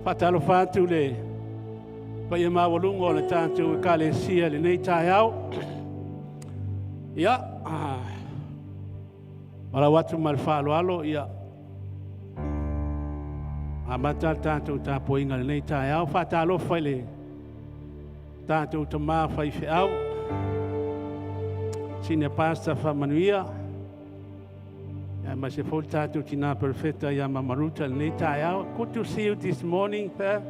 Faatalofa atu le paia maualuga o le tatou Ekalesia i lenei taeao. Ia, valaau atu ma le faaaloalo, ia, amata le tatou tapuaiga i lenei taeao. Faatalofa i le tatou tama faifeau, Senior Pastor Faamanuia, aemaise foi le tatou tina perofeta ia Mama Ruta i lenei taeao. Good to see you this morning, sir.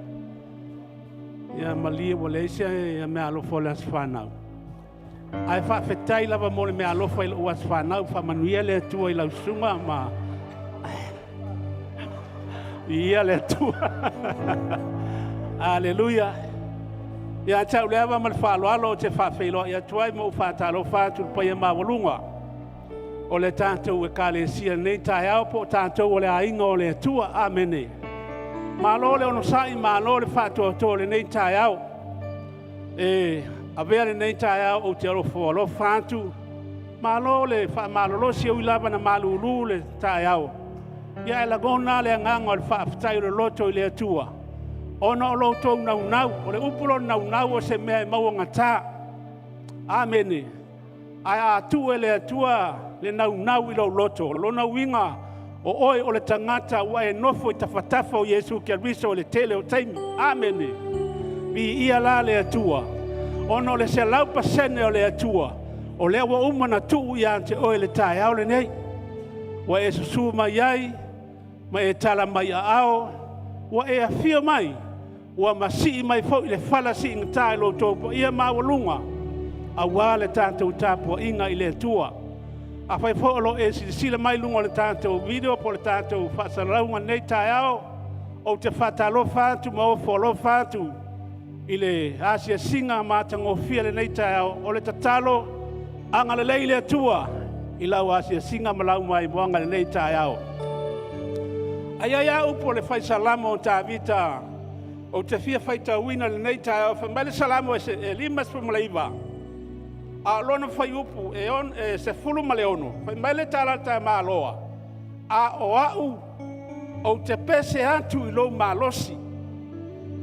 Ia malie ua leai se meaalofa o le aso fanau. Ae faafetai lava mo le meaalofa i lou aso fanau. Faamanuia le Atua i lau susuga ma Viia le Atua. Aleluia. Ia te au le ava ma le faaaloalo ou te faafeiloai atu ai ma ou faatalofa atu i le paia maualuga o le tatou Ekalesia i lenei taeao po o tatou o le aiga o le Atua. Amene. Malo le onosai, malo le faatoatoa i lenei taeao. E avea lenei taeao ou te ofo alofa atu. Malo le faamalolosi, e ui lava ina malulu le taeao, ia ae lagona lava le agaga o le faafetai o le loto i le Atua ona o lo outou naunau. O le upu lea o le naunau o se mea e mauagata. Amene. Ae a tuu e le Atua le naunau i lou loto, o lona uiga o oe o le tagata ua e nofo i tafatafa o Iesu Keriso i le tele o taimi. Amene. Viia la le Atua, ona o le 100% o le Atua, o lea ua uma ona tuu ia te oe i le taeao lenei. Ua e susu mai ai ma e tala mai aao, ua e afio mai, ua masii mai foi le fala siigata i lo outou paia maualuga, aua le tatou tapuaiga i le Atua. Afai foi o lo o e silasila mai i luga o le tatou video po o le tatou faasalalauga i lenei taeao, ou te faatalofa atu ma ofo alofa atu i le asiasiga matagofie i lenei taeao. O le tatalo, agalelei le Atua i lau asiasiga ma lau maimoaga i lenei taeao. Ae i ai lava upu o le fai salamo o Tavita ou te fia faitauina i lenei taeao. Fai mai le salamo e 59, a o lona fuaiupu e 16, fai mai le tala a le tamaloa, A o au ou te pese atu i lou malosi,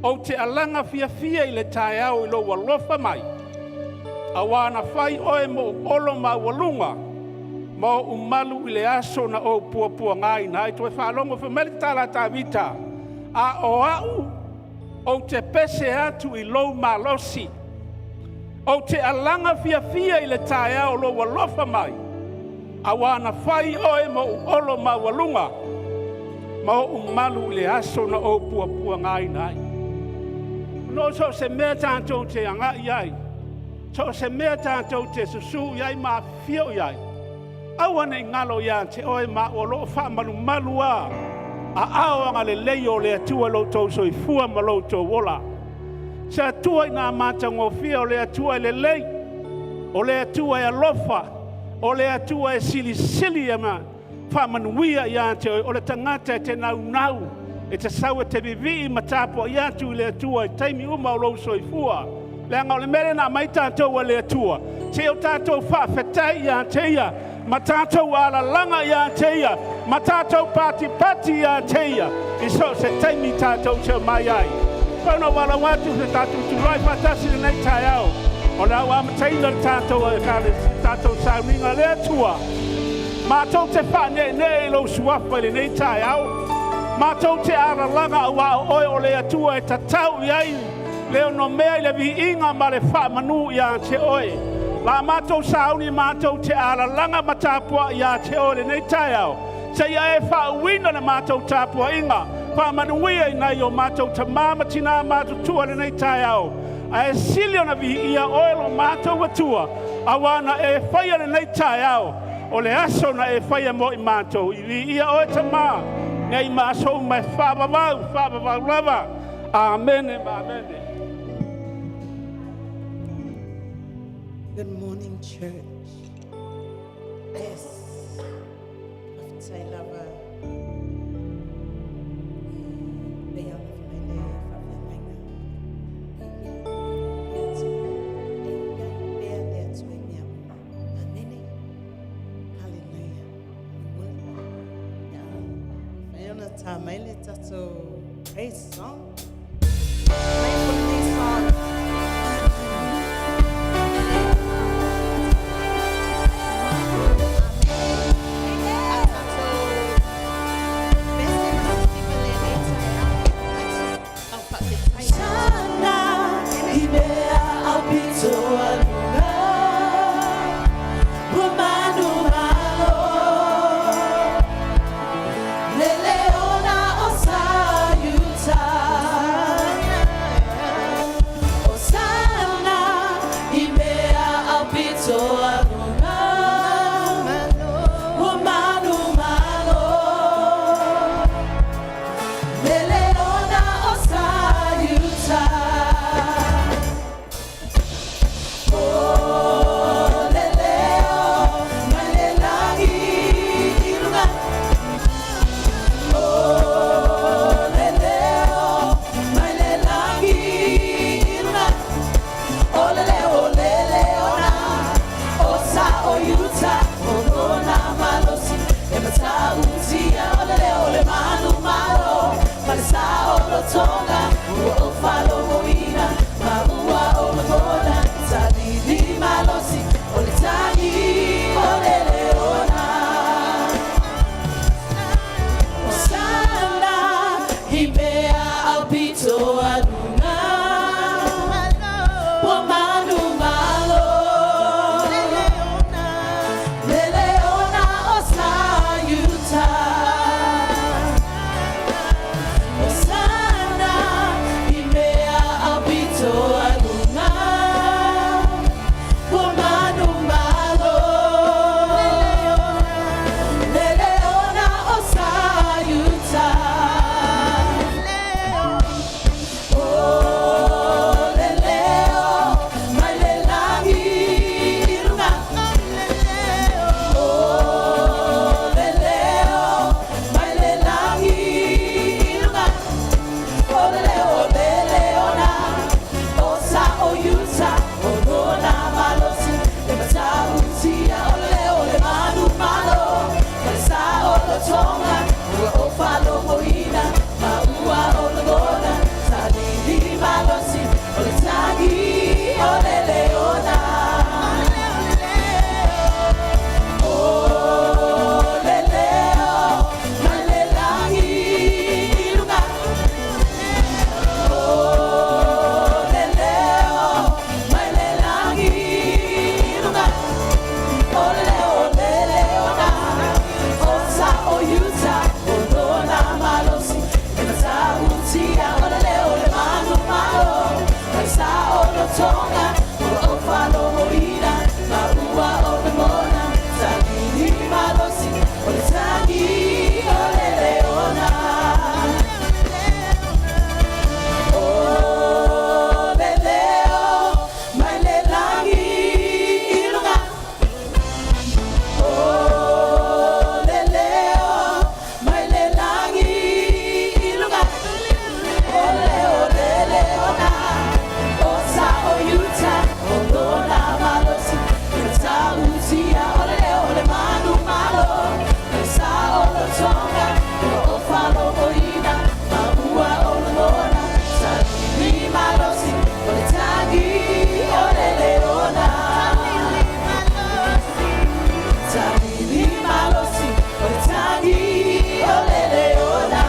ou te alaga fiafia i le taeao i lou alofa mai, auā na fai oe moʻu olo maualuga ma oʻu malu i le aso na ou puapuagaina ai. Toe faalogo fai mai le tala a Tavita, a o au ou te pese atu i lou malosi, ou te alaga fiafia i le taeao o lou alofa mai, auā na fai oe moʻu olo maualuga ma oʻu malu i le aso na ou puapuagaina ai. No so o se mea tatou te agai ai, so o se mea tatou te susu i ai ma afifio i ai, aua ne i galo ia te oe ma au o lo o faamalumalu a aao agalelei o le Atua i lo outou soifua ma lo outou ola. Se Atua ina matagofie, o le Atua e lelei, o le Atua e alofa, o le Atua e silisili ma faamanuia ia te oe. O le tagata e te naunau, e te sau e te vivii ma tapuai atu i le Atua i taimi uma o lou soifua. Leaga o le mea lea na aumai tatou e le Atua, se o tatou faafetai ia te Ia, ma tatou alalaga ia te Ia, ma tatou patipati ia te Ia, i so o se taimi tatou te omai ai. Pau na valaau atu se tatou tulai faatasi lenei taeao, o le a ua amataina le tatou tatou sauniga le Atua. Matou te faaneenee i lou suafa i lenei taeao. Matou te alalaga auā o oe o le Atua e tatau i ai le onomea i le viiga ma le faamanu iā te oe. La matou sauni matou te alalaga ma tapuai iā te oe lenei taeao, seia e faauuina le matou tapuaiga. Faamanuia i nai o matou tamā ma tinā matutua lenei taeao, ae sili ona viia oe lo matou Atua, auā na e faia lenei taeao, o le aso na e faia mo i matou. I viia oe Tamā, nei ma aso uma e faavavau, faavavau lava. Amene ma amene. Good morning, church. Yes. Faafetai lava i le alofa mai le faafeagaiga. E i ai le Atua. E i ai pea le Atua i mea uma. Amene. Hallelujah. Ia, whai ona tā mai le tatou praise song. Mai ko lenei song. A tatou best ma siva lenei taeao. Au faafetai. Sana i mea aupito aluga ua manu malo le leona o Saiuta. Osana i mea aupito aluga ua manu malo le leona o Saiuta. O le leo mai le lagi i luga. O le leo mai le lagi i luga. O le leo o le leona o sa o Iuta o lona malosi e matautia. O le leo o le manu malo ma le sa o Lotoga ua ou falogoina ma ua ou lagona talili malosi o le tagi o le leona. Osana i mea aupito aluga ua manu malo le leona o Saiuta. Osana i mea aupito aluga ua manu malo le leona o Saiuta. O le leo mai le lagi i luga. O le leo mai le lagi i luga. O le leo o le leona o sa o Iuta o lona malosi e matautia. O le leo o le manu malo ma le sa o Lotoga ua ou falogoina ma ua ou lagona talili malosi o le tagi o le leona. O le leo mai le lagi i luga. O le leo mai le lagi i luga. O le leo o le leona o sa o Iuta o lona malosi e matautia. O le leo o le manu malo ma le sa o Lotoga ua ou falogoina ma ua ou lagona talili malosi o le tagi o le leona. O le leo mai le lagi i luga. O le leo mai le lagi i luga. O le leo o le leona o sa o Iuta o lona malosi e matautia. O le leo o le manu malo ma le sa o Lotoga ua ou falogoina ma ua ou lagona talili malosi o le tagi o le leona. Talili malosi o le tagi o le leona.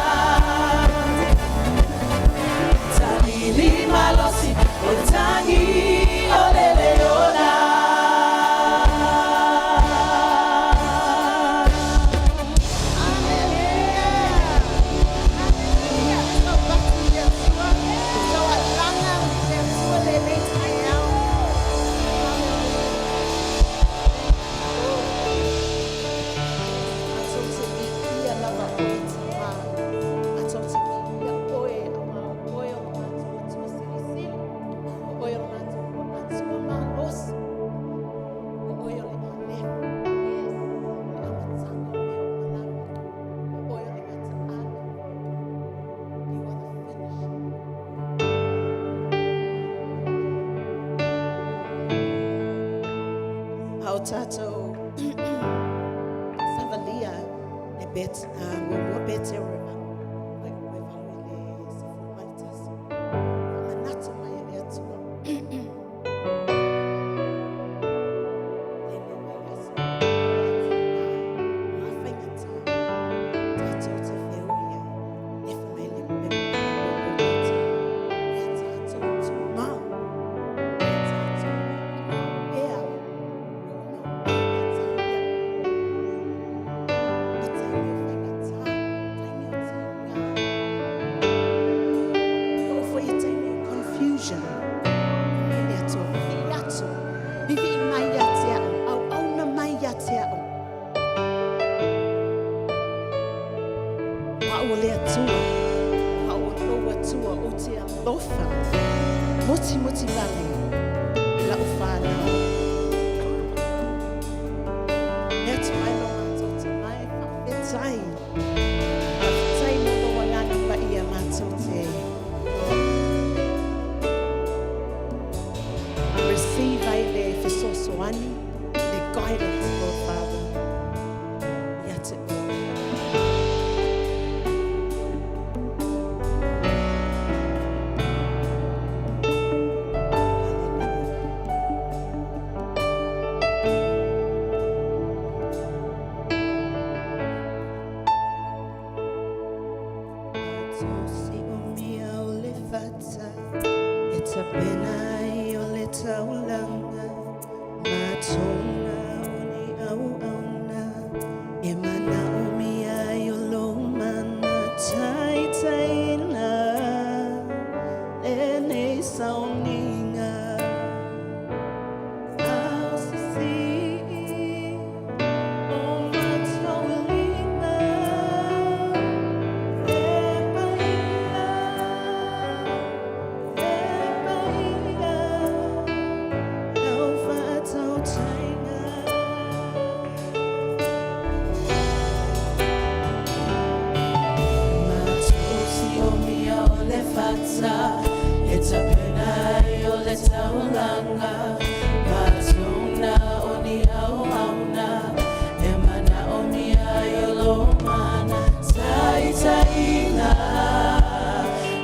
Talili malosi o le tagi o le leona. You are the finisher. Ao tātou savalia le bet, Bete River. Atua, a o lou Atua ou te alofa motimoti vale i lau whānau. Le Atua e lo mātou te mai whawhetai. Whawhetai mo lou Agaga Paia mātou te receive ai le fesoasoani, le guidance, Lord Father, ia te oe. Hallelujah. Siumia o le fata e tapena ai o le taulaga matoga o ni auauna e manaomia ai o lou mana taitaiina lenei sauniga ao sisii o matou lima e paia e paia lau faatautaiga. Matou siomia o le fata e tapena ai o le taulaga matoga o ni auauna e manaomia ai o lou mana taitaiina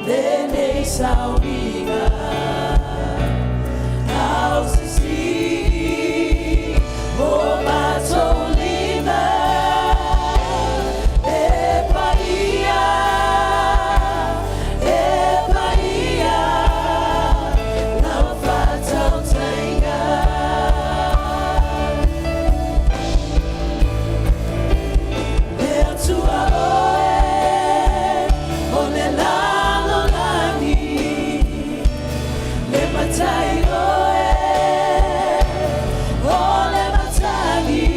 lenei sauniga ao sisii o matou lima e paia e paia lau faatautaiga. Le Atua oe o le lalolagi le Matai oe o le matagi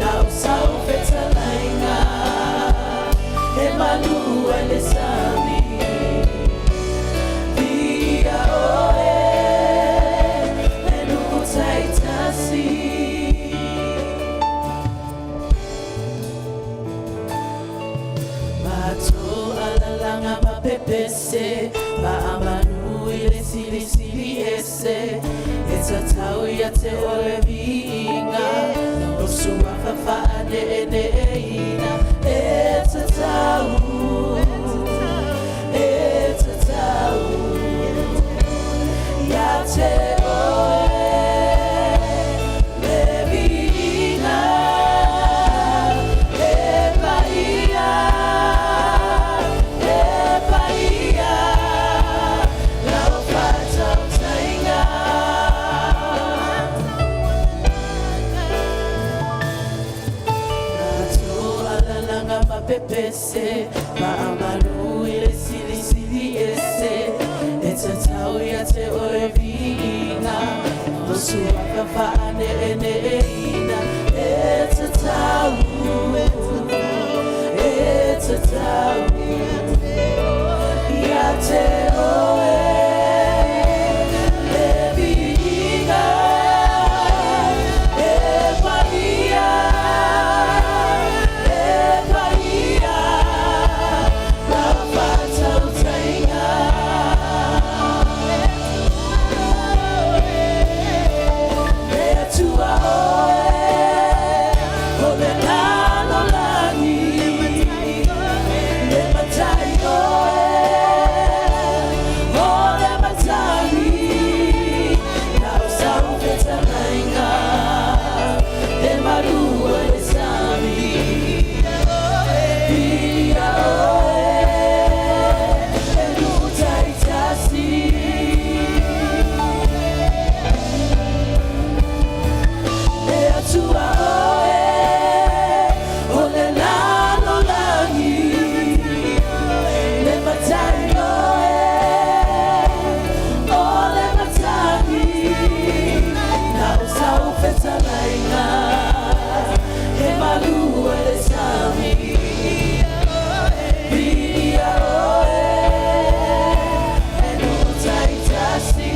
nau sau fetalaiga e malu ai le sami Viia oe le nuu taitasi. Matou alalaga ma pepese faamanu i le Silisili Ese e tatau ia te oe viiga lou Suafa faaneeneeina e tatau e tatau ia te oe le viiga e paia e paia lau faatautaiga. Matou alalaga ma pepese faamanu i le Silisili Ese e tatau ia te oe viiga lou Suafa faaneeneeina e tatau e tatau ia te oe le viiga e paia e paia lau faatautaiga. Le Atua. Viia oe e nuu taitasi.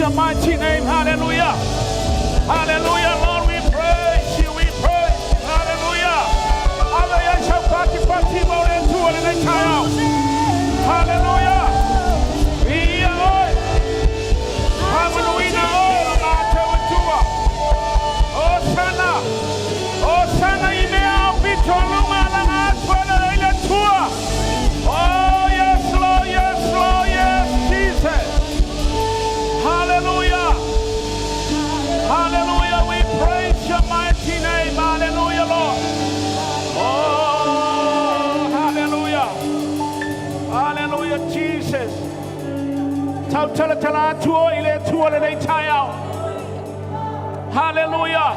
your mighty name. Hallelujah. Hallelujah, Lord, we praise you, we praise you. Hallelujah. Ave ia sau pati pati mo le tua le nei taeao. Hallelujah. Ia oe. Faamanuina oe lo matou Atua. Hosana. Hosana i mea aupito luga alaga atu e le le Atua. Oh, yes, Lord, yes, Lord, yes, Jesus. Hallelujah. Hallelujah. We praise your mighty name. Hallelujah, Lord. Oh, hallelujah. Hallelujah, Jesus. Tautalatala atu oe i le Atua lenei taeao. Hallelujah.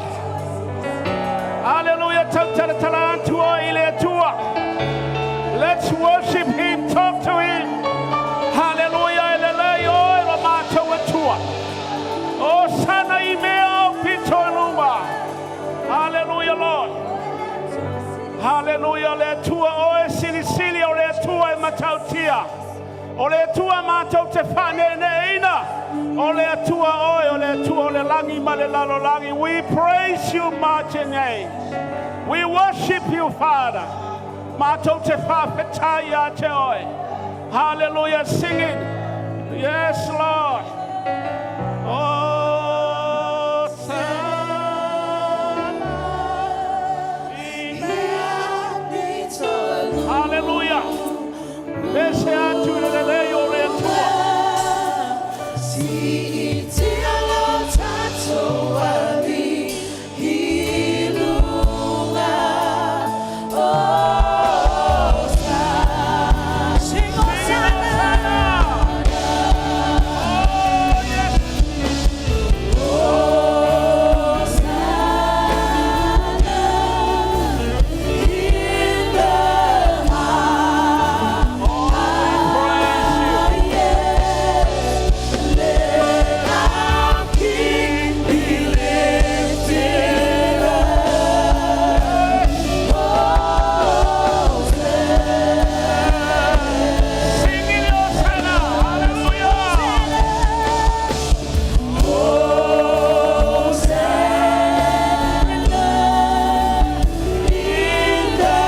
Hallelujah. Tautalatala atu oe i le Atua. Let's worship him. Talk to him. Hallelujah. E lelei oe lo matou Atua. Hosana i mea aupito i luga. Hallelujah, Lord. Hallelujah. Le Atua oe silisili o le Atua e matautia. O le Atua matou te faaneeneeina. O le Atua oe, o le Atua o le lagi ma le lalolagi. We praise you, mighty name. We worship you, Father. Matou te faafetai ia te oe. Hallelujah. Sing it. Yes, Lord. Oh, Sana. Hallelujah. Pese atu le lelei o le Atua. Siitia lo tatou Alii i luga. Hosanna. Sing Sing Hosanna. Oh, yes. Hosanna in the Oh, we praise you. Let our King be lifted up. Sing it, Hosanna. Hallelujah. Hosanna in the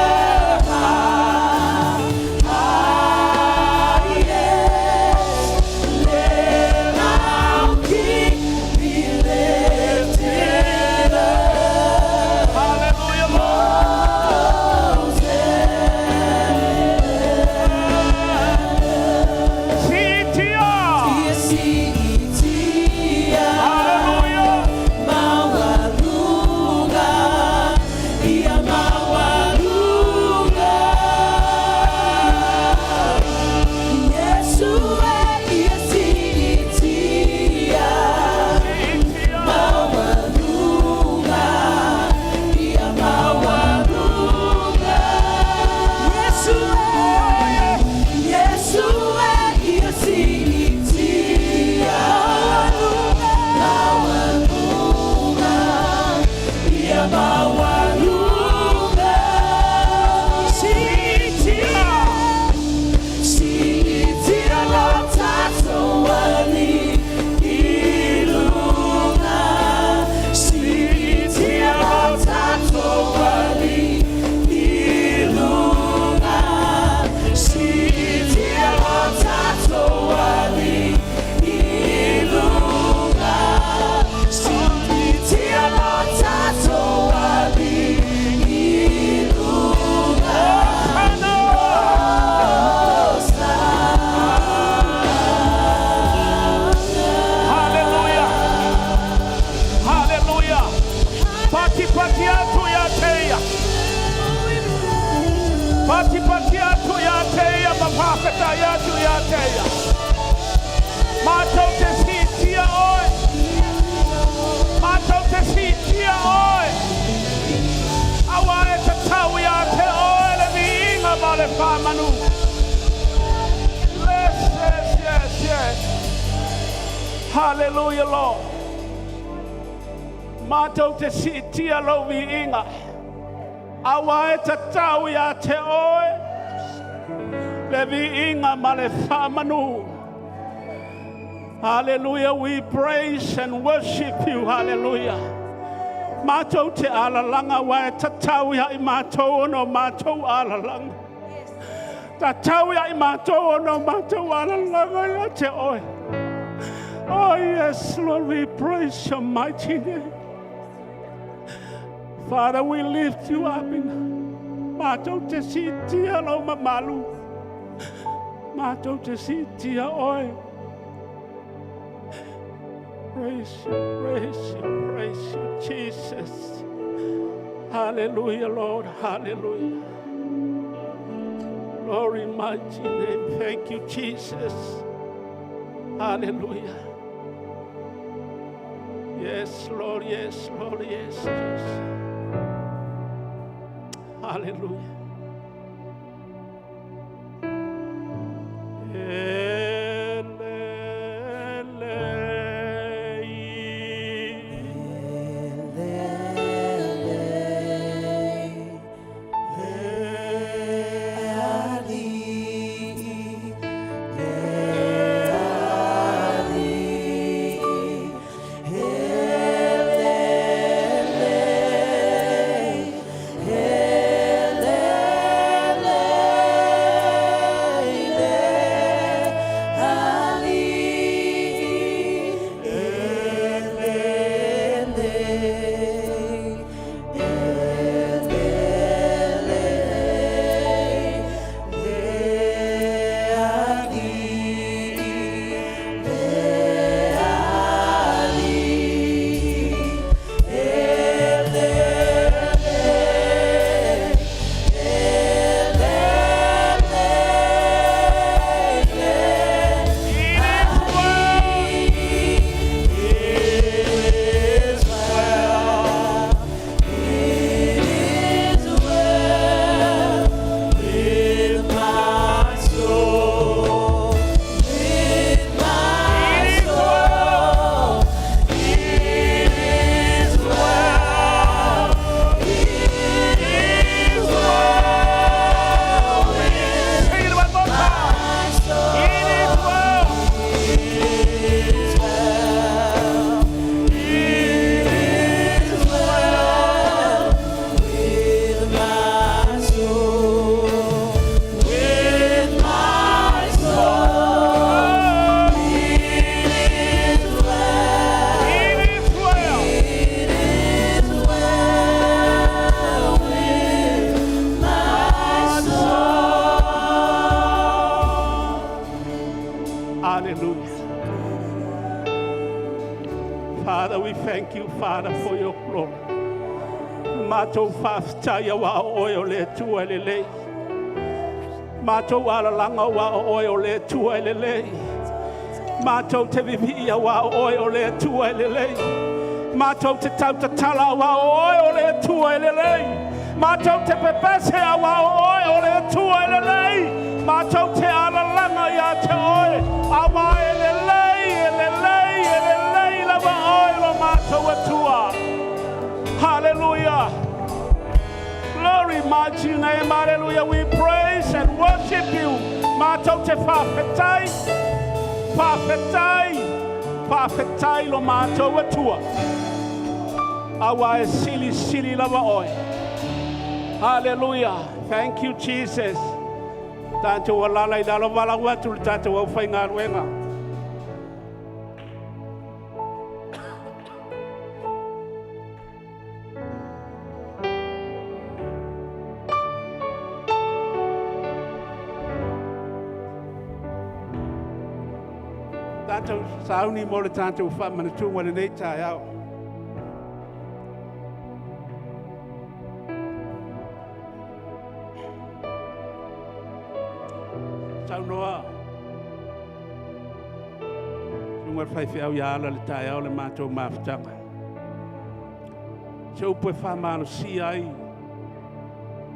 highest. Let our King be lifted up. Hallelujah, Lord. Siitia. Siitia Hallelujah. maualuga, ia maualuga. Iesu e ia siitia Siitia. maualuga, ia maualuga. Iesu e, Iesu e ia siitia maualuga, ia maualuga. Siitia, siitia lo tatou Alii i luga. Siitia lo tatou Alii i luga. Siitia lo tatou Alii i luga. Siitia lo tatou Alii i luga. Hosanna. Hallelujah. Hallelujah. Pati pati atu ia te ia. Pati pati atu ia te ia. Mapapeta atu ia te ia. Matou te siitia oe. Matou te siitia oe. Auā e tatau ia te oe le viiga ma le faamanu. Yes, yes, yes, yes. Hallelujah, Lord. Matou te siitia lou viiga. Auā e tatau ia te oe. Le viiga ma le faamanu. Hallelujah. We praise and worship you. Hallelujah. Matou te alalaga aua e tatau ia i matou ona o matou alalaga. Tatau ia i matou ona o matou alalaga ia te oe. Oh yes, Lord, we praise your mighty name. Father, we lift you up in matou te siitia lou mamalu. Matou te siitia oe. Praise you, praise you, praise you, Jesus. Hallelujah, Lord. Hallelujah. Glory, mighty name. Thank you, Jesus. Hallelujah. Yes, Lord. Yes, Lord. Yes, Jesus. Hallelujah. Father, we thank you, Father, for your glory. Matou faafetai aua o oe o le Atua e lelei. Matou alalaga aua o oe o le Atua e lelei. Matou te vivii aua o oe o le Atua e lelei. Matou te tautatala aua o oe o le Atua e lelei. Matou te pepese aua o oe o le Atua e lelei. Matou te alalaga ia te oe aua e lelei, e lelei, e lelei lava oe lo matou Atua. Hallelujah. Glory, mighty name. Hallelujah. We praise and worship you. Matou te faafetai, faafetai, faafetai lo matou Atua. Aua e silisili lava oe. Hallelujah. Thank you, Jesus. Tatou alala i lalo valaau atu le tatou aufaigaluega. Tatou sauni mo le tatou faamanatuga i lenei taeao. Saunoa Susuga le faifeau ia ala le taeao le matou mafutaga. Se upu e faamalosia ai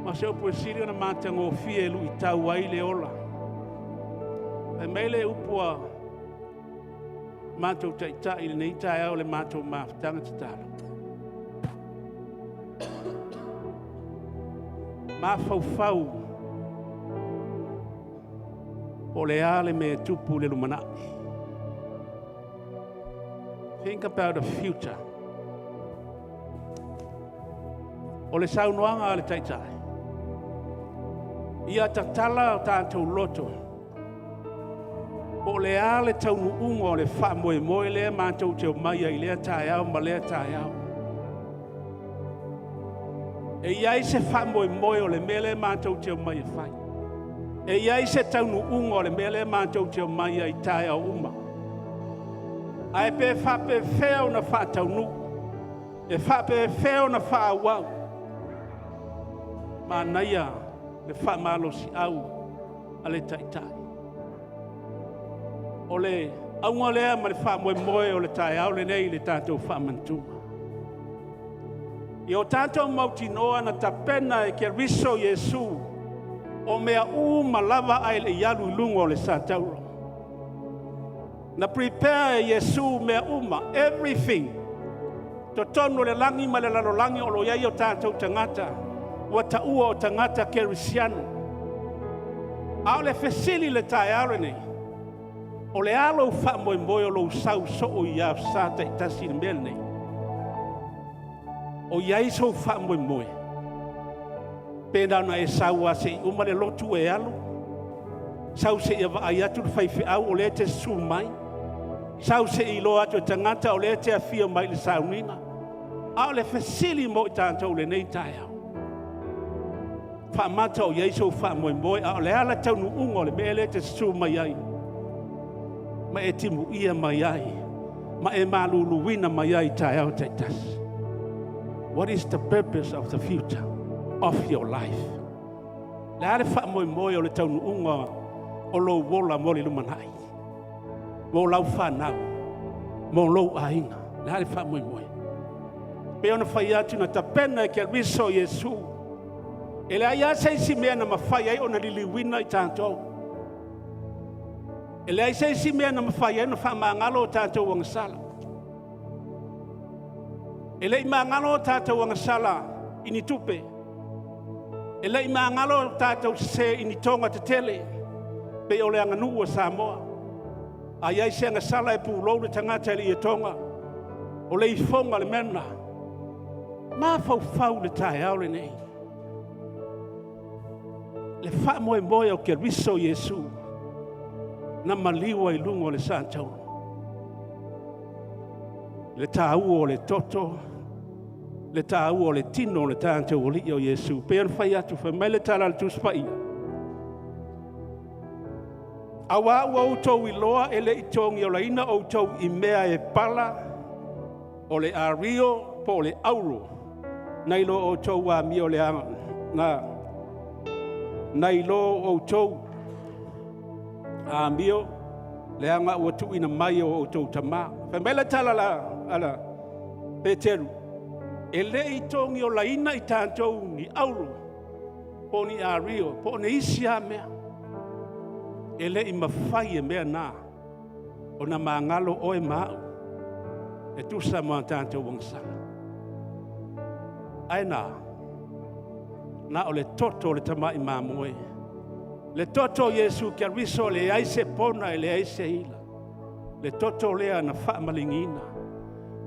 ma se upu e sili ona matagofie e luitau ai le ola. Fai mai le upu a matou taitai i lenei taeao le matou mafutaga tatalo. Mafaufau po o le a le mea e tupu i le lumanai. Think about the future. O le saunoaga a le Taitai, ia tatala o tatou loto, po o le a le taunuuga o le faamoemoe lea matou te omai ai i lea taeao ma lea taeao. E i ai se faamoemoe o le mea lea matou te omai e fai. E i ai se taunuuga o le mea lea matou te omai ai i taeao uma. Ae pe faapefea ona faataunuu? E faapefea ona faaauau? Manaia le faamalosiau a le Taitai. O le auga lea ma le faamoemoe o le taeao lenei i le tatou faamanatuga. Ia o tatou mautinoa na tapena e Keriso Iesu o mea uma lava ae le i alu i luga o le satauro. Na prepare e Iesu mea uma, everything. Totonu o le lagi ma le lalolagi o lo o i ai o tatou tagata ua taua o tagata kerisiano. A o le fesili i le taeao lenei, o le a lou faamoemoe o lou sau soo i Aso Sa taitasi i le mea lenei? O i ai sou faamoemoe? Pe na ona e sau lava se i uma le lotu e alu? Sau seia vaai atu le faifeau o lea e te susu mai? Sau se i iloa atu e tagata o lea e te afio mai i le sauniga? A o le fesili mo i tatou i lenei taeao, faamata o i ai sou faamoemoe, a o le a le taunuuga o le mea lea e te susu mai ai ma e timuia mai ai ma e maluluina mai ai i taeao taitasi? What is the purpose of the future of your life? Le a le faamoemoe o le taunuuga o lou ola mo le lumanai, mo lau fanau, mo lou aiga? Le a le faamoemoe? Pei ona fai atu, na tapena e Keriso Iesu. E leai lava se isi mea na mafai ai ona liliuina i tatou. E leai se isi mea na mafai ai ona faamagalo o tatou agasala. E le i magalo o tatou agasala i ni tupe. E le i magalo o tatou sese i ni toga tetele, pei o le aganuu a Samoa. A i ai se agasala e pulou le tagata i le ietoga, o le ifoga le mea lena. Mafaufau i le taeao lenei, le faamoemoe o Keriso Iesu na maliu ai i luga o le satauro. Le taua o le toto, le taua o le tino o le tatou Alii o Iesu. Pei ona fai atu, fai mai le tala a le Tusi Paia, aua ua outou iloa e le i togiolaina outou i mea e pala, o le ario po o le auro, nai lo outou amio leaga, nai lo outou amio leaga ua tuuina mai e o outou tama. Fai mai le tala a la Peteru, e le i togiolaina i tatou ni auro po o ni ario po o ni isi lava mea. E le i mafai e mea na ona magalo oe ma au e tusa ma tatou agasala. Ae na o le toto o le tamai mamoe, le toto o Iesu Keriso e leai se pona e leai se ila. Le toto lea na faamalieina.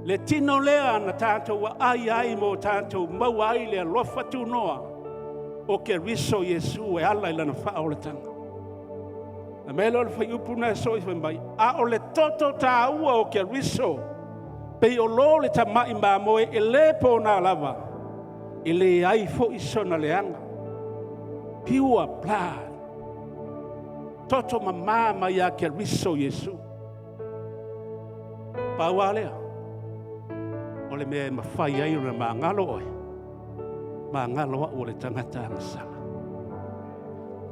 Le tino lea na tatou aai ai ma o tatou maua ai le alofa tunoa o Keriso Iesu e ala i lana faaolataga. Na mea lea o le fuaiupu na e soi fai mai, a o le toto taua o Keriso, pei o lo le tamai mamoe e le pona lava, e leai foi sona leaga. Pure blood. Toto mama mai ia Keriso Iesu. Pau lava lea, o le mea e mafai ai ona magalo oe, magalo au o le tagata agasala.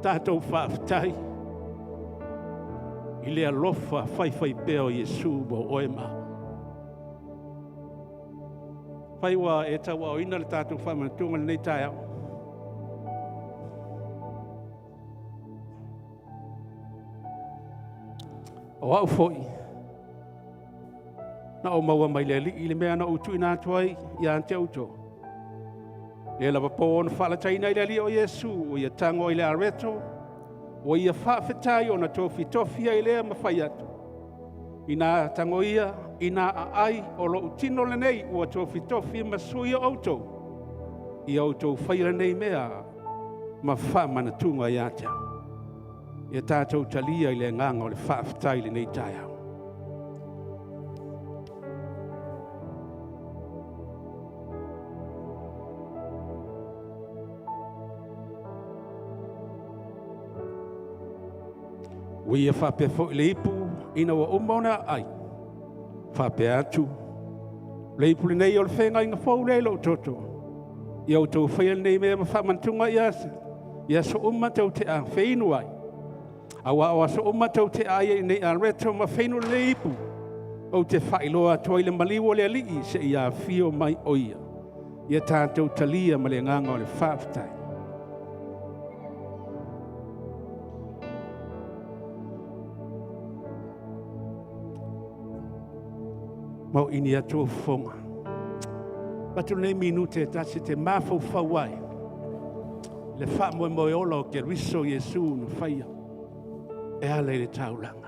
Tatou faafetai i le alofa faifaipea o Iesu mo oe ma au. Fai ua e tauaaoina le tatou faamanatuga i lenei taeao. O au foi, na ou maua mai le Alii le mea na ou tuuina atu ai ia te outou. Le lava po na faalataina ai le Alii o Iesu, ua ia tago ai le areto, ua ia faafetai ona tofitofi ai lea ma fai atu, Ina tago ia Ina aai o lou tino lenei ua tofitofi ma sui o outou, ia outou faia lenei mea ma faamanatuga ia te au. Ia tatou talia i le agaga o le faafetai i lenei taeao. Ua ia faapea foi le ipu ina ua uma ona aai, faapea atu, O le ipu lenei o le feagaiga fou lea i lou toto, ia outou faia lenei mea ma faamanatuga i aso uma tou te feinu ai, aua o aso uma tou te aai ai i lenei areto ma feinu i lenei ipu, ou te faailoa atu ai le maliu o le Alii seia afio mai o ia. Ia tatou talia ma le agaga o le faafetai. Ma o ini atu ou fofoga. Avatu lenei minute e tasi e te mafaufau ai le faamoemoe ola o Keriso Iesu na faia e ala i le taulaga.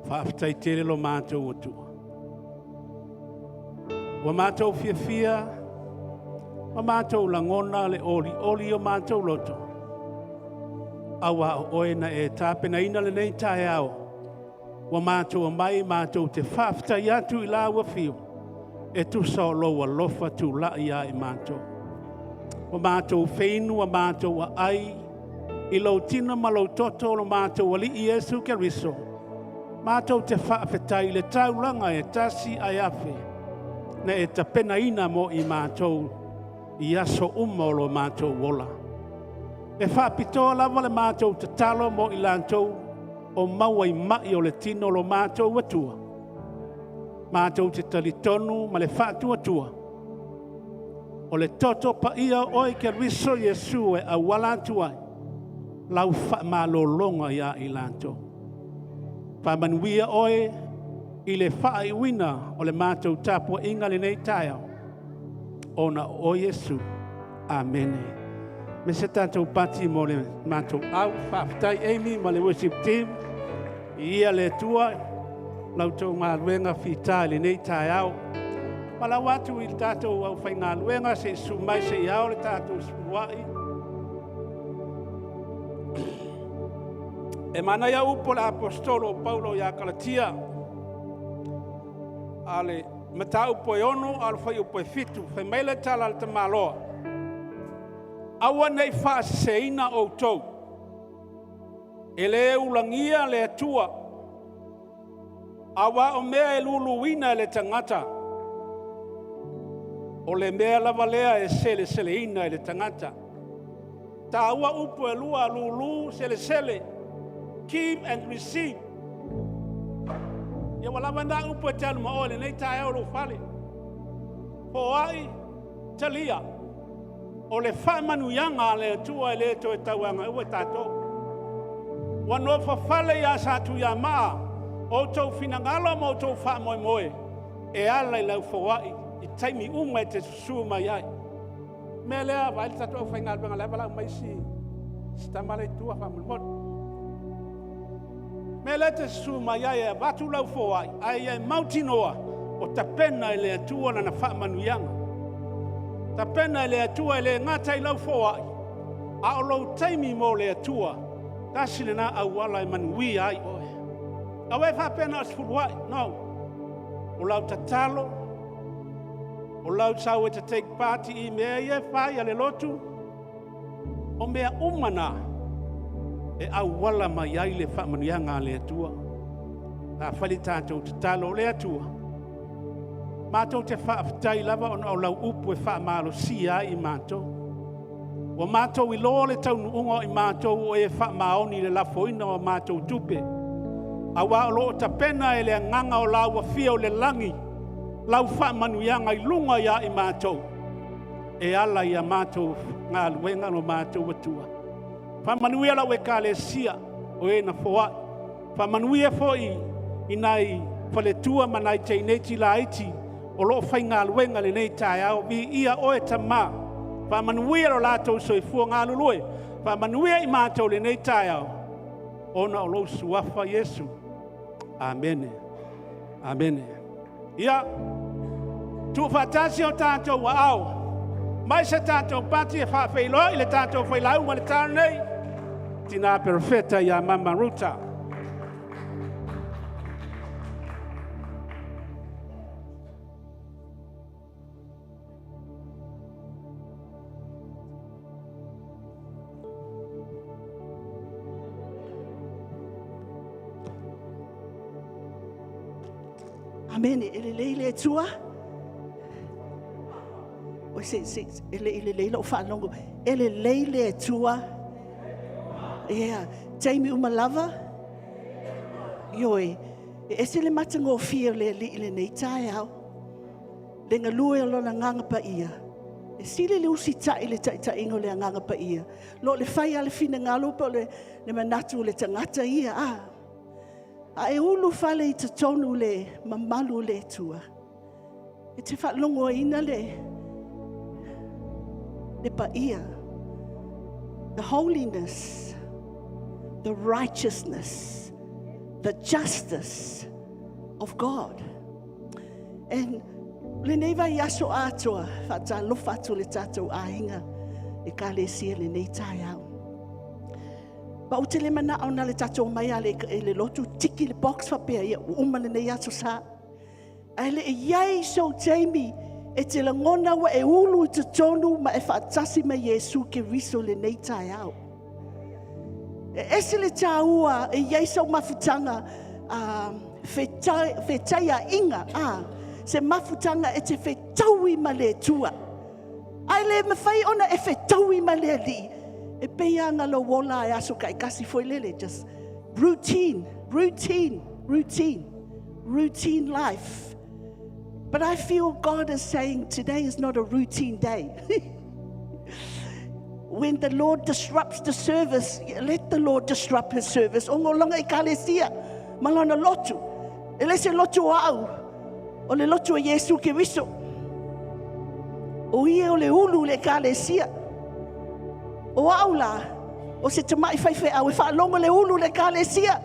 Faafetai tele lo matou Atua. Ua matou fiafia ma matou lagona le olioli o matou loto, aua o oe na e tapenaina lenei taeao, ua matou omai matou te faafetai atu i lau afio, e tusa o lou alofa tulai ia i matou. Ua matou feinu ua matou aai i lou tino ma lou toto o lo matou Alii Iesu Keriso, matou te faafetai i le taulaga e tasi ae afe na e tapenaina mo i matou i aso uma o lo matou ola. E faapitoa lava le matou tatalo mo i latou o maua i mai o le tino o lo matou Atua. Matou te talitonu ma le faatuatua, o le toto paia o oe Keriso Iesu e auala atu ai lau faamalologa ia i latou. Faamanuia oe i le faaiuina o le matou tapuaiga lenei taeao, ona o oe Iesu. Amene. Me se tatou pati mo le matou au. Faafetai Amy ma le worship team. Viia le Atua lau tou galuega fita i lenei taeao. Valaau atu i le tatou aufaigaluega se i susu mai se i ao le tatou sefuluai. E manaia upu a le Aposetolo o Paulo ia Kalatia, a le mataupu e 6 a o le fuaiupu e 7, fai mai le tala a le tamaloa, aua ne i faaseseina outou, e le ulagia le Atua, aua o mea e luluina e le tagata, o le mea lava lea e seleseleina e le tagata. Taua upu e lua, lulu, selesele, give and receive. Ia ua lava na upu e te alu ma oe lenei taeao lou fale. Foai, talia. O le faamanuiaga a le Atua e le toe tauagaua tatou. Ua nofofale ia Satuiamaa outou finagalo ma outou faamoemoe e ala i lau foai i taimi uma e te susu mai ai. O le mea lea, vaai le tatou aufaigaluega o la e valaau mai si tama la e i tua faamolemole. O le mea lea e te susu mai ai e avatu lau foai, ae ia e mautinoa o tapena e le Atua lana faamanuiaga. Tapena e le Atua e le gata i lau foai, a o lou taimi mo le Atua, tasi lena auala e manuia ai oe. Aua e faapea na o se fuluai, no. O lau tatalo, o lau sau e te take part i mea ia e fai a le lotu, o mea uma na e auala mai ai le faamanuiaga a le Atua. A fai le tatou tatalo, le Atua, matou te faafetai lava ona o lau upu e faamalosia ai i matou. Ua matou iloa le taunuuga o i matou o e faamaoni i le lafoina o matou tupe, aua o lo o tapena e le Agaga o la ua fia o le lagi lau faamanuiaga i luga ia i matou, e ala i a matou galuega lo matou Atua. Faamanuia lau ekalesia o e na foai. Faamanuia foi i nai faletua ma nai teineiti laiti o lo o faigaluega i lenei taeao. Viia oe Tama, faamanuia lo latou soifua galulue, faamanuia i matou i lenei taeao, ona o lou suafa Iesu. Amene. Amene. Ia, tuufaatasi o tatou aao, mai se tatou pati e faafeiloai le tatou failauga i le taeao nei, Tina Perofeta ia Mama Ruta. Amene. E lelei le Atua. Oi, se, se, e le i lelei lau faalogo. E lelei le Atua. Yeah. Taimi uma lava. Ioe. E ese le matagofie o le Alii i lenei taeao. Le galue o Lona Agaga Paia. E sili le usitai i le taitaiga o le Agaga Paia, lo le fai lava o le finagalo po o le manatu o le tagata ia. A e ulufale i totonu o le mamalu o le Atua, e te faalogoina le paia, the holiness, the righteousness, the justice of God. And lenei vaiaso atoa, faatalofa atu le tatou aiga ekalesia lenei taeao. Ma ou te le manao na le tatou mai lava i le lotu tiki le box faapea ia ua uma lenei aso sa. Ae le i i ai sou taimi e te lagona ua e ulu i totonu ma e faatasi ma Iesu Keriso i lenei taeao. E ese le taua e i ai sau mafutaga fetaiaiga, se mafutaga e te fetaui ma le Atua. Ae le mafai ona e fetaui ma le Alii, e pei lava na lou ola e aso taitasi foi lele, just routine, routine, routine, routine life. But I feel God is saying today is not a routine day. When the Lord disrupts the service, let the Lord disrupt his service. O ngolonga ekalesia, malona lotu. E le se lotu o au, o le lotu o Iesu Keriso. O ia o le ulu le ekalesia. O au la, o se tamai faifeau e faalogo le ulu le ekalesia.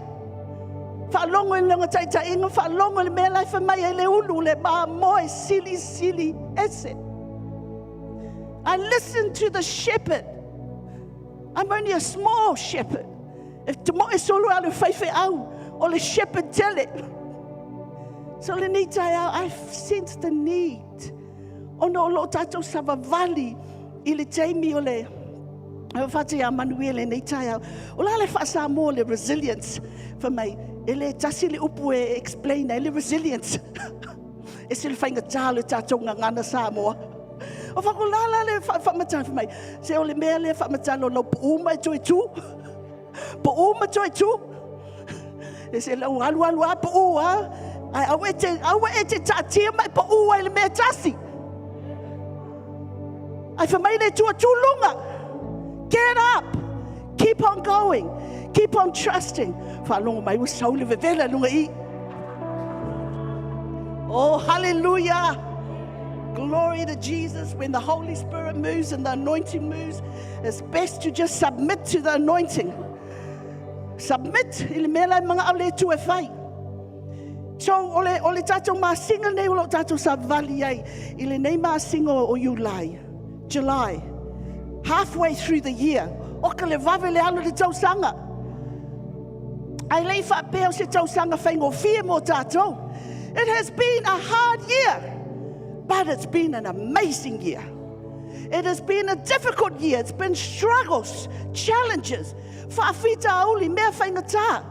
Faalogo i lona taitaiga, faalogo i le mea la e fai mai ai le ulu, le mamoe silisili ese. I listen to the shepherd. I'm only a small shepherd. E tamoe solo alu faifeau o le shepherd tele. So lenei taeao, I sense the need. Ona o loo tatou savavali i le taimi o le whati a manuia lenei taeao. O la le faa-Samoa le resilience. Fai mai, e le tasi le upu e explain ai le resilience. E se le faigata o le tatou gagana Samoa. O fai atu, o le a la le faamatala? Fai mai, se o le mea lea e faamatala o lau pau ma e toe tu. Pau ma toe tu. Se lau alu alu lava pau lava, ae aua e te taatia ma e pau ai i le mea e tasi. Ae fai mai le Atua, tu i luga, get up, keep on going, keep on trusting. Faalogo mai ua sau le vevela i luga i i. Oh, hallelujah. Glory to Jesus. When the Holy Spirit moves and the anointing moves, it's best to just submit to the anointing. Submit i le mea la e manao le Atua e fai. So, o le tatou masina nei o lo o tatou savavali ai, i lenei masina o Iulai, July, halfway through the year, o ka le vave le alu le tausaga. Ae le i faapea o se tausaga faigofie mo tatou. It has been a hard year, but it's been an amazing year. It has been a difficult year. It's been struggles, challenges, faafitauli, mea faigata.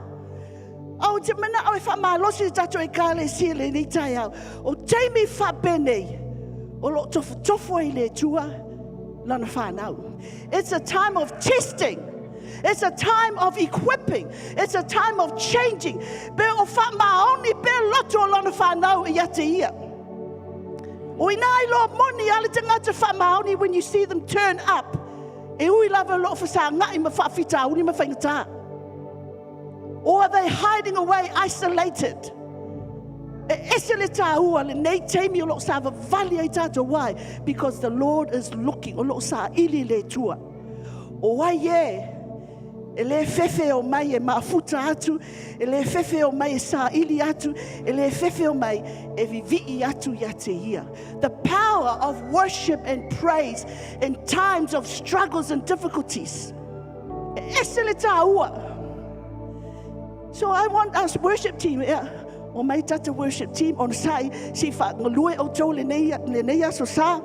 Ou te manao e faamalosi le tatou ekalesia i lenei taeao. O taimi faapenei, o lo o tofotofo ai le Atua lana whānau. It's a time of testing. It's a time of equipping. It's a time of changing. Pe o whaamaoni pe loto o lana whānau i ate ia. O ina i loa moni ale te ngata whaamaoni when you see them turn up. E ui lava lo whasangai ma whaafitauli ma whaingata. Or are they hiding away isolated? E ese le tāua le nei taimi o lo o savavali ai tātou. Why? Because the Lord is looking. O lo o saili le Atua. O ai e le fefe o mai e mafuta atu, e le fefe o mai e saili atu, e le fefe o mai e vivii atu ia te ia. The power of worship and praise in times of struggles and difficulties. E ese le tāua. So I want us worship team, yeah. O mai tata worship team on sai si fa ngalue o tau le nei aso sa.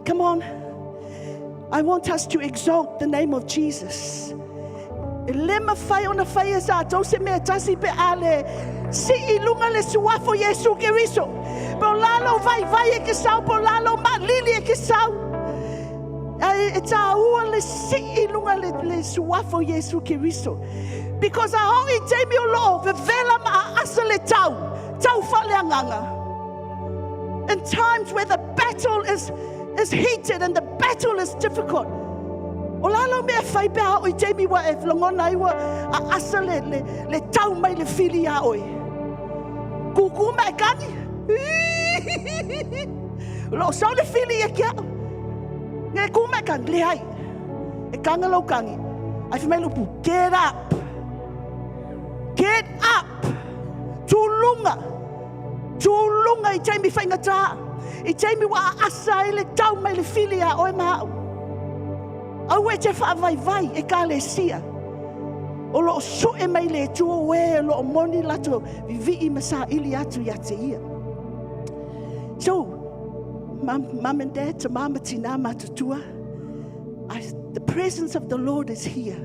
Come on. I want us to exalt the name of Jesus. E le mawhai ona whai e sa tau se mea tasi pe a le si i lunga le suafo Iesu Keriso. Po lalo vai vai e ke sau, po lalo ma lili e ke sau. Ai e tā ua le si i lunga le suafo Iesu Keriso. Because a o i taimi o loo, vevela ma a asa le tau, tau whaleanganga. In times where the battle is heated and the battle is difficult. O lalo mea fai pe a o i taimi wa e longona ai wa a asa le tau mai le fili a oi. Kuku mai kani. Lo sau le fili e kia. Nge ku mai kani, le ai. E kanga lau kangi. Ai fai mai lupu, get up. Get up. Tūlunga. Tūlunga i taimi whaingata. I taimi wa a asa ai le tau mai le fili a oe ma au. Au e te whaavaivai e ka le sia. O lo o soe mai le Atua o e lo o moni lato vivi ma sa ili atu ia te ia. So, mum and dad, to mama tina matutua, the presence of the Lord is here.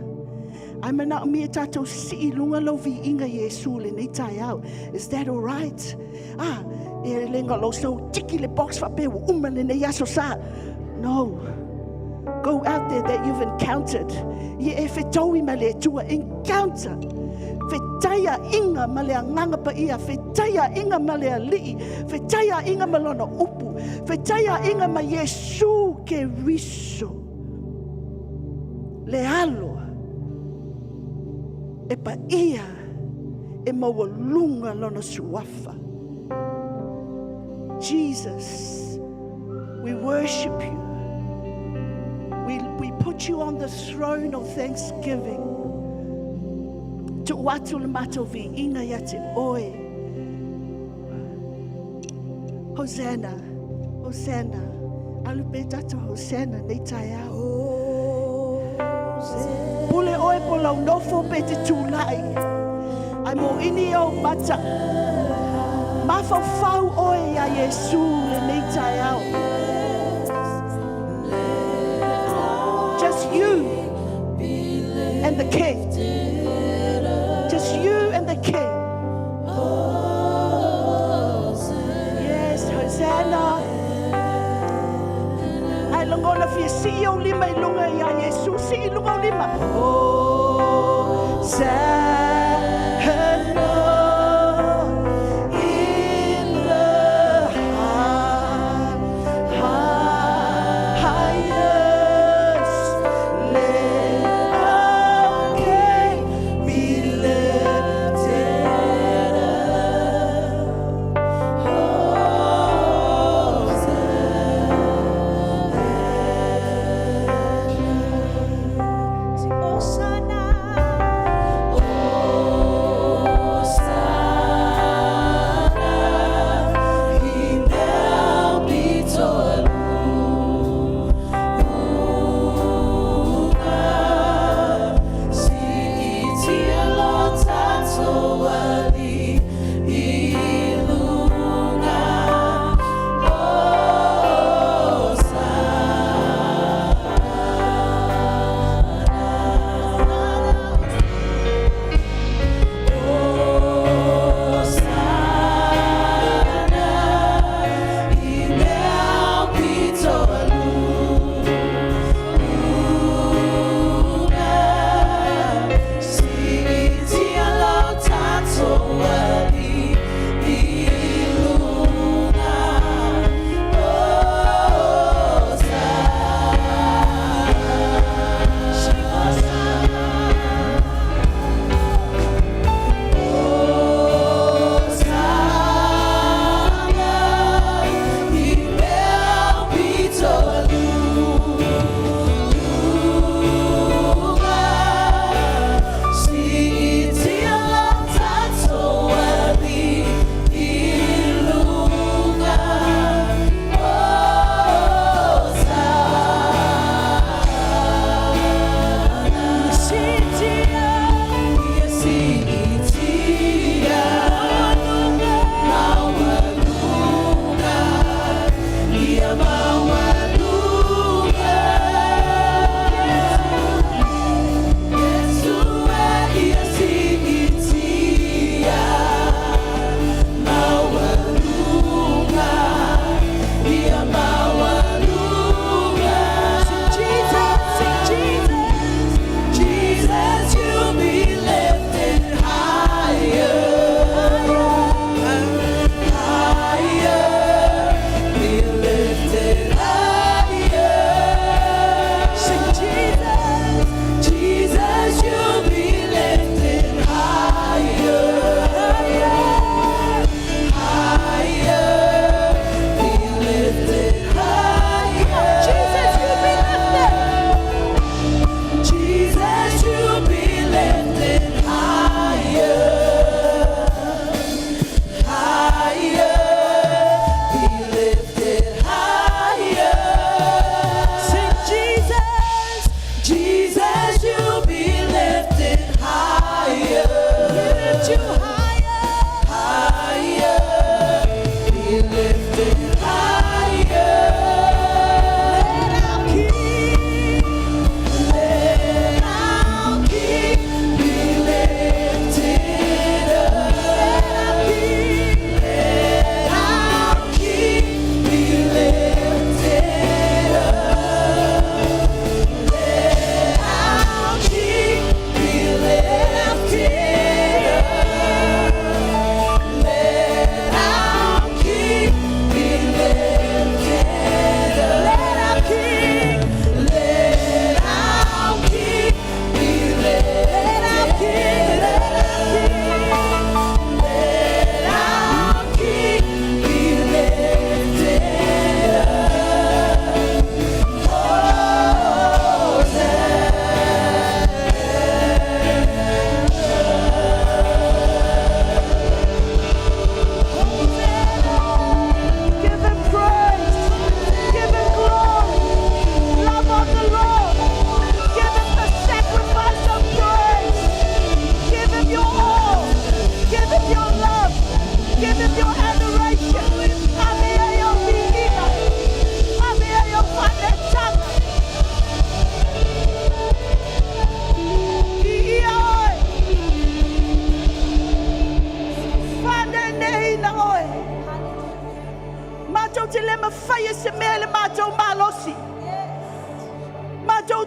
Ai mana o mia tātou si i lunga lau vi inga Iesu le nei tai au. Is that all right? Ah, e le nga lo so tiki le box fa pe uma le nei aso sa. No. Go out there that you've encountered. Ie e whetaui ma le Atua. Encounter. Whetaia inga ma le anganga pa ia. Whetaia inga ma le alii. Whetaia inga ma lona upu. Whetaia inga ma Iesu Keriso. Le alo. E pa ia. E maua lunga lona suafa. Jesus, we worship you. We put you on the throne of thanksgiving. Tu atu le matou viiga ia te oe. Hosanna, Hosanna. Alu pe tatou Hosanna nei taeao. Pule oe po lau nofo pe te tūlai. Ai mo ini au mata. Mafaufau oe ia Iesu le nei taeao. Just you and the King. Just you and the King. Yes, Hosanna. lima. Hosanna in the highest. Let our King be lifted up. Hosanna. Hosanna.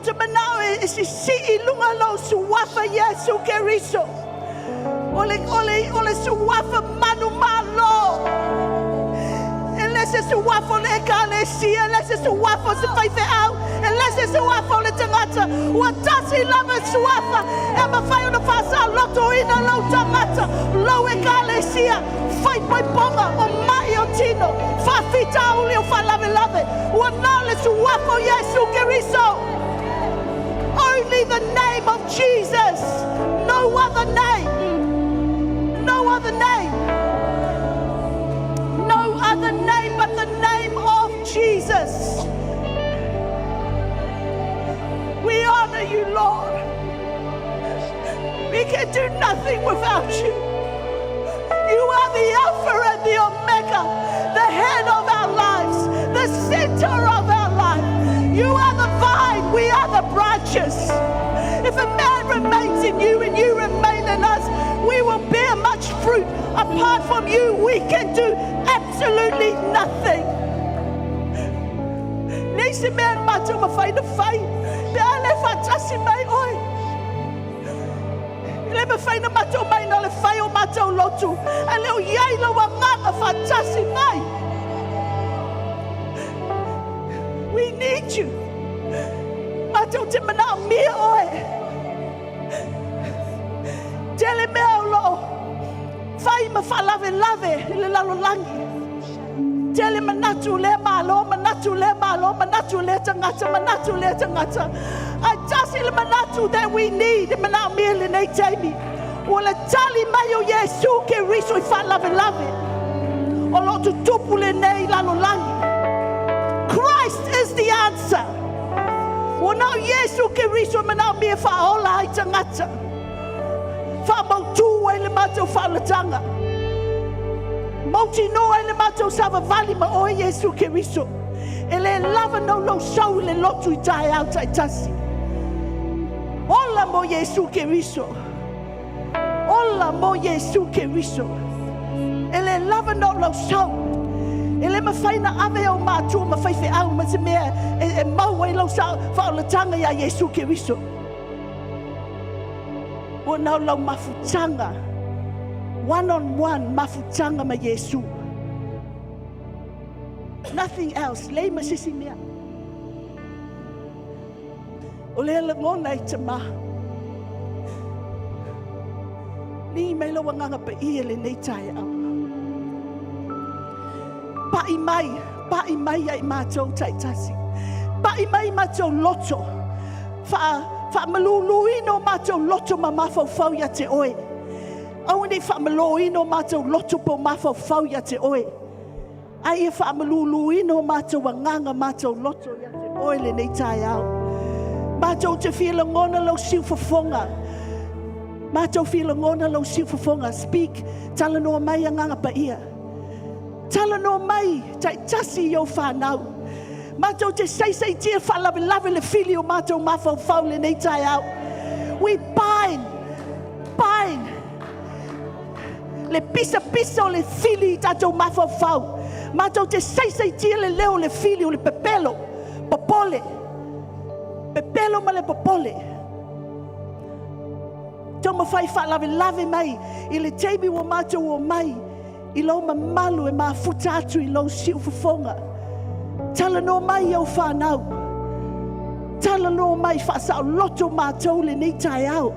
te manao e sisii i luga lou suafa Iesu Keriso. O le, o le, o le suafa manumalo. E le se suafa o le ekalesia, e le se suafa o se faifeau, e le se suafa o le tagata. Ua tasi lava suafa e mafai ona faasaolotoina lou tagata, lou ekalesia, faaipoipoga o mai o tino, faafitauli o faalavelave. Ua na o le suafa o Iesu Keriso. Only the name of Jesus. No other name. No other name. No other name but the name of Jesus. We honor you, Lord. We can do nothing without you. You are the Alpha and the Omega, the head of our lives, the center of our life. You are the vine, we are the branches. If a man remains in you and you remain in us, we will bear much fruit. Apart from you, we can do absolutely nothing. Leai se mea matou mafai na fai. Pe a le faatasi mai oe. E le mafai na matou mai na le fai o matou lotu. A le o iai lau agaga faatasi mai. We need you. Matou te manaomia oe. Tele mea o loo fai ma faalavelave i le lalolagi. Tele manatu lea malo, manatu lea malo, manatu lea tagata, manatu lea tagata. Ae tasi le manatu that we need, e manaomia lenei taimi. Ua le tali mai o Iesu Keriso i faalavelave. O loo tutupu lenei lalolagi. Christ is the answer. Ua na o Iesu Keriso e manaomia faaola ai tagata. Faamautu ai le matou faaolataga. Mautinoa ai le matou savavali ma oe Iesu Keriso. E le lava nau lou sau i le lotu i taeao taitasi. Ola mo Iesu Keriso. Ola mo Iesu Keriso. E le lava nau lau sau. E le mafai na ave au matua ma faifeau ma se mea e mau ai lau faaolataga ia Iesu Keriso. Ua nau lau mafutaga. One on one mafutaga ma Iesu. Nothing else. Leai ma se isi mea. O lea lagona i te ma. Ligi mai lau agaga paia lenei taeao. Pai mai, pai mai ai matou taitasi. Pai mai matou loto. Wha, whaamaluluina o matou loto ma mafaufau ia te oe. Aua nei faamalōina o matou loto po mafaufau ia te oe. A ia faamaluluina o matou agaga matou loto ia te oe lenei taeao. Matou te fia lagona lau siufofoga. Matou fia lagona lau siufofoga. Speak, talanoa mai agaga paia. Talanoa mai, taitasi i ou whanau. Matou te saisaitia faalavelave le fili o matou mafaufau lenei taeao. We bind, bind le pisa pisa o le fili i tatou mafaufau. Matou te saisaitia le leo o le fili o le pepelo, popole. Pepelo ma le popole. Taumafai faalavelave mai i le taimi ua matou o mai i lou mamalu e mafuta atu i lou siufofoga. Talanoa mai au whanau. Talanoa mai faasaoloto matou lenei taeao.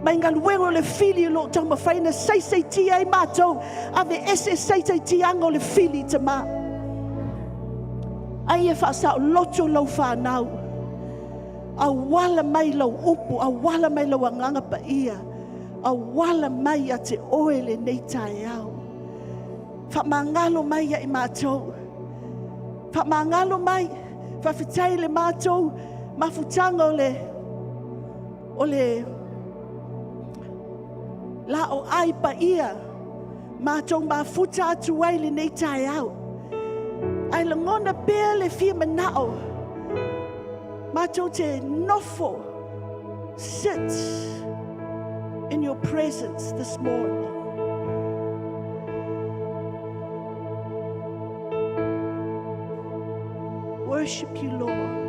Mai galuega o le fili o loo taumafai na saisaitia ai matou. Ave ese saisaitiaga o le fili Tama. Ai e faasaoloto lau whanau. Auala mai lau upu, auala mai lau agaga paia. Auala mai ia te oe lenei taeao. Faamagalo mai ia i matou. Faamagalo mai, faafetai le matou mafutaga o le la o ai paia. Matou mafuta atu ai lenei taeao. Ae lagona pea le fia manao. Matou te nofo. Sit in your presence this morning. Worship you, Lord.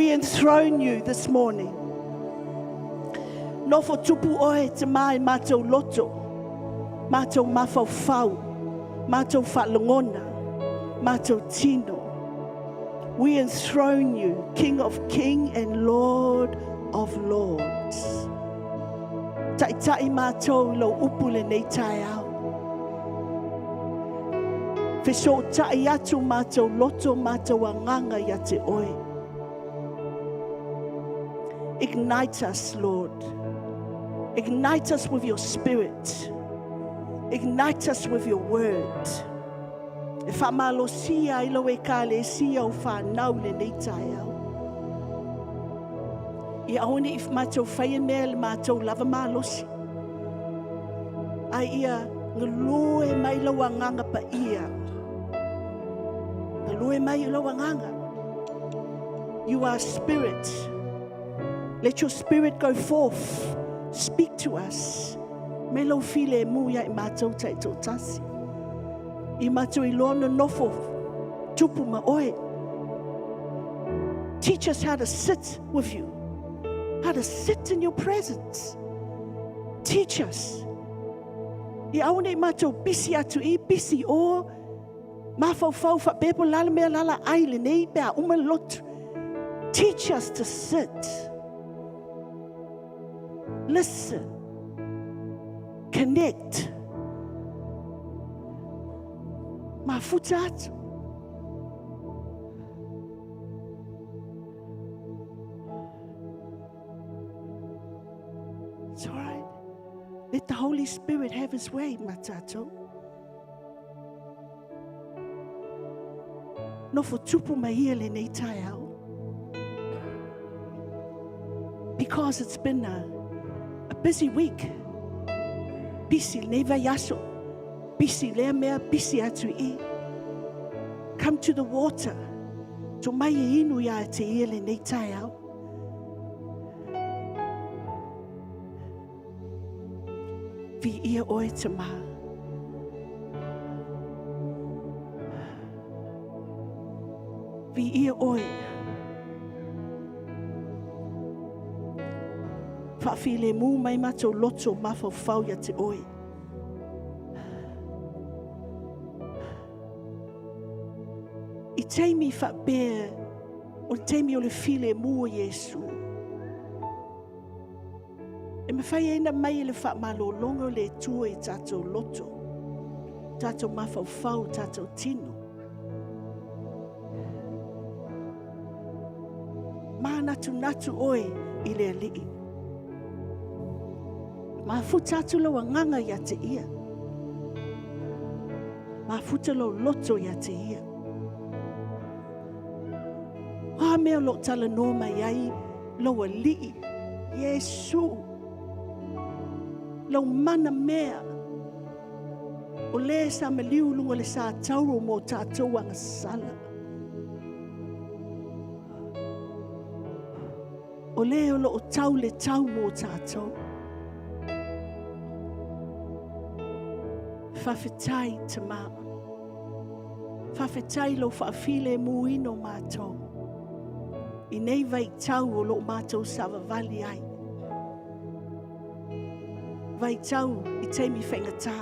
We enthrone you this morning. Nofo tupu oe te mai mātou loto, mātou mafaufau, mātou whaalogona, mātou tino. We enthrone you, King of Kings and Lord of Lords. Ta'ita'i mātou i lou upu lenei taeao. Fesoota'i atu mātou loto mātou agaga ia te oe. Ignite us, Lord. Ignite us with your spirit. Ignite us with your word. E faamalosia ai lau Ekalesia o fanau lenei taeao. Ia aua ne'i matou faia mea i le matou lava malosi. Ae ia galue mai lau agaga paia. Galue mai lau agaga. You are spirit. Let your spirit go forth. Speak to us. Me lau filemu ia i mātou taitoatasi. I mātou iloa nonofo tupu ma oe. Teach us how to sit with you. How to sit in your presence. Teach us. Ia aua ne'i matou pisi atu i, pisi o, mafaufau faapea po o le a le mea la la ai lenei pe a uma le lotu. Teach us to sit. Listen. Connect. Mafuta atu. It's all right. Let the Holy Spirit have his way, matato. Nofo tupu mai ia lenei taeao. Because it's been a busy week. Busy lenei vaiaso. Busy lea mea, busy atu i. Come to the water. To mai e inu ia te ia lenei taeao. Viia oe te mā. Viia oe. Faafilemu mai matou loto mafaufau ia te oe. I taimi faapea, o le taimi o le filemu o Iesu. E mafai ai na mai e le faamalologa o le Atua i tatou loto, tatou mafaufau, tatou tino. Mānatunatu oe i le Alii. Mafuta atu lou agaga ia te ia. Mafuta lou loto ia te ia. O a mea o lo o talanoa mai ai lou Alii, Iesu, lou mana mea, o le sa maliu i luga o le sa tauro mo tatou agasala. O le o lo o tau le tau mo tatou. Faafetai, Tama. Faafetai lou faafilemuina o matou i nei vaitau o lo o matou savavali ai. Vaitau i taimi faigata.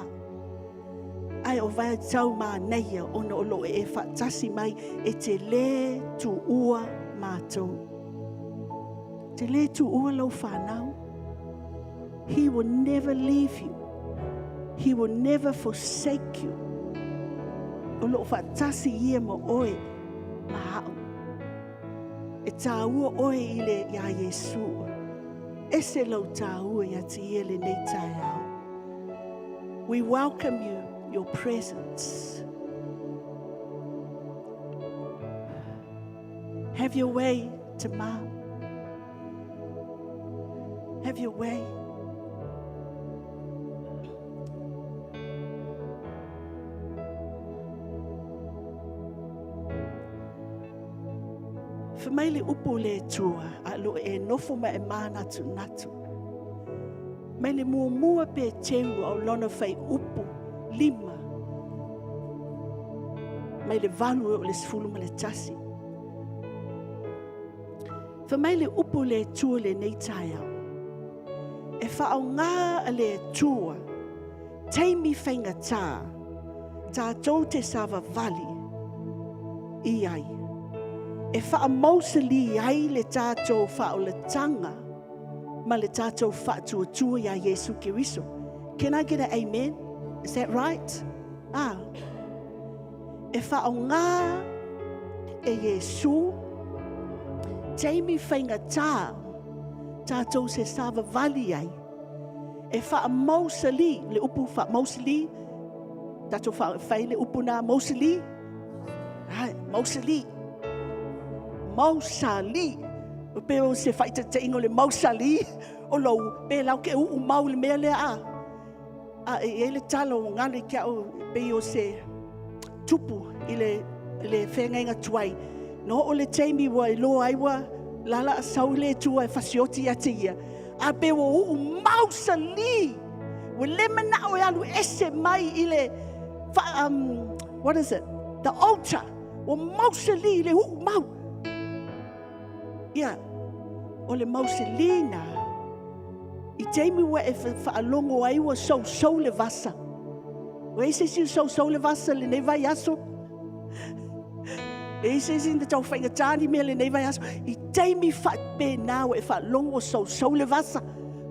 Ae o vaitau manaia ona o lo o e faatasi mai e te lē tuua matou. Te lē tuua lau whanau. He will never leave you. He will never forsake you. O lo o faatasi ia ma oe ma a'u. E tāua oe i le iā Iesu. Ese lau tāua ia te ia lenei taeao. We welcome you, your presence. Have your way, Tama. Have your way. Fai mai le upu o le Atua, a lo e nofo ma e mānatunatu. Mai le muamua Peteru a o lona fuaiupu 5, mai le 8 e oo i le 11. Fai mai le upu a le Atua i lenei taeao, e faaaoga e le Atua taimi faigata tatou te savavali i ai, e faamausali ai le tatou faaolataga ma le tatou faatuatua ia Iesu Keriso. Can I get an amen? Is that right? Ah. E faaaoga e Iesu taimi faigata tatou se savavali ai e faamausali le upu faamausali, tatou fai le upu na mausali, ai, mausali, mausali. E pei o se faataitaiga o le mausali, o lou, pe lau ke uu mau i le mea lea a. A e i ai le tala ua galo ia te au, pei o se tupu i le feagaiga tuai, na oo i le taimi ua iloa ai ua la o le a sau le Atua e fasioti ia te ia, ae pei ua uu mausali, ua le manao e alu ese mai i le, what is it? The altar. Ua mausali le uu mau. Ia, o le mausali lena, i taimi ua e faalogo ai ua sousou le vasa. Ua i ai se isi ua sousou le vasa i lenei vaiaso? E i ai se isi na tau faigata ni mea i lenei vaiaso? I taimi faapena ua e faalogo ua sousou le vasa,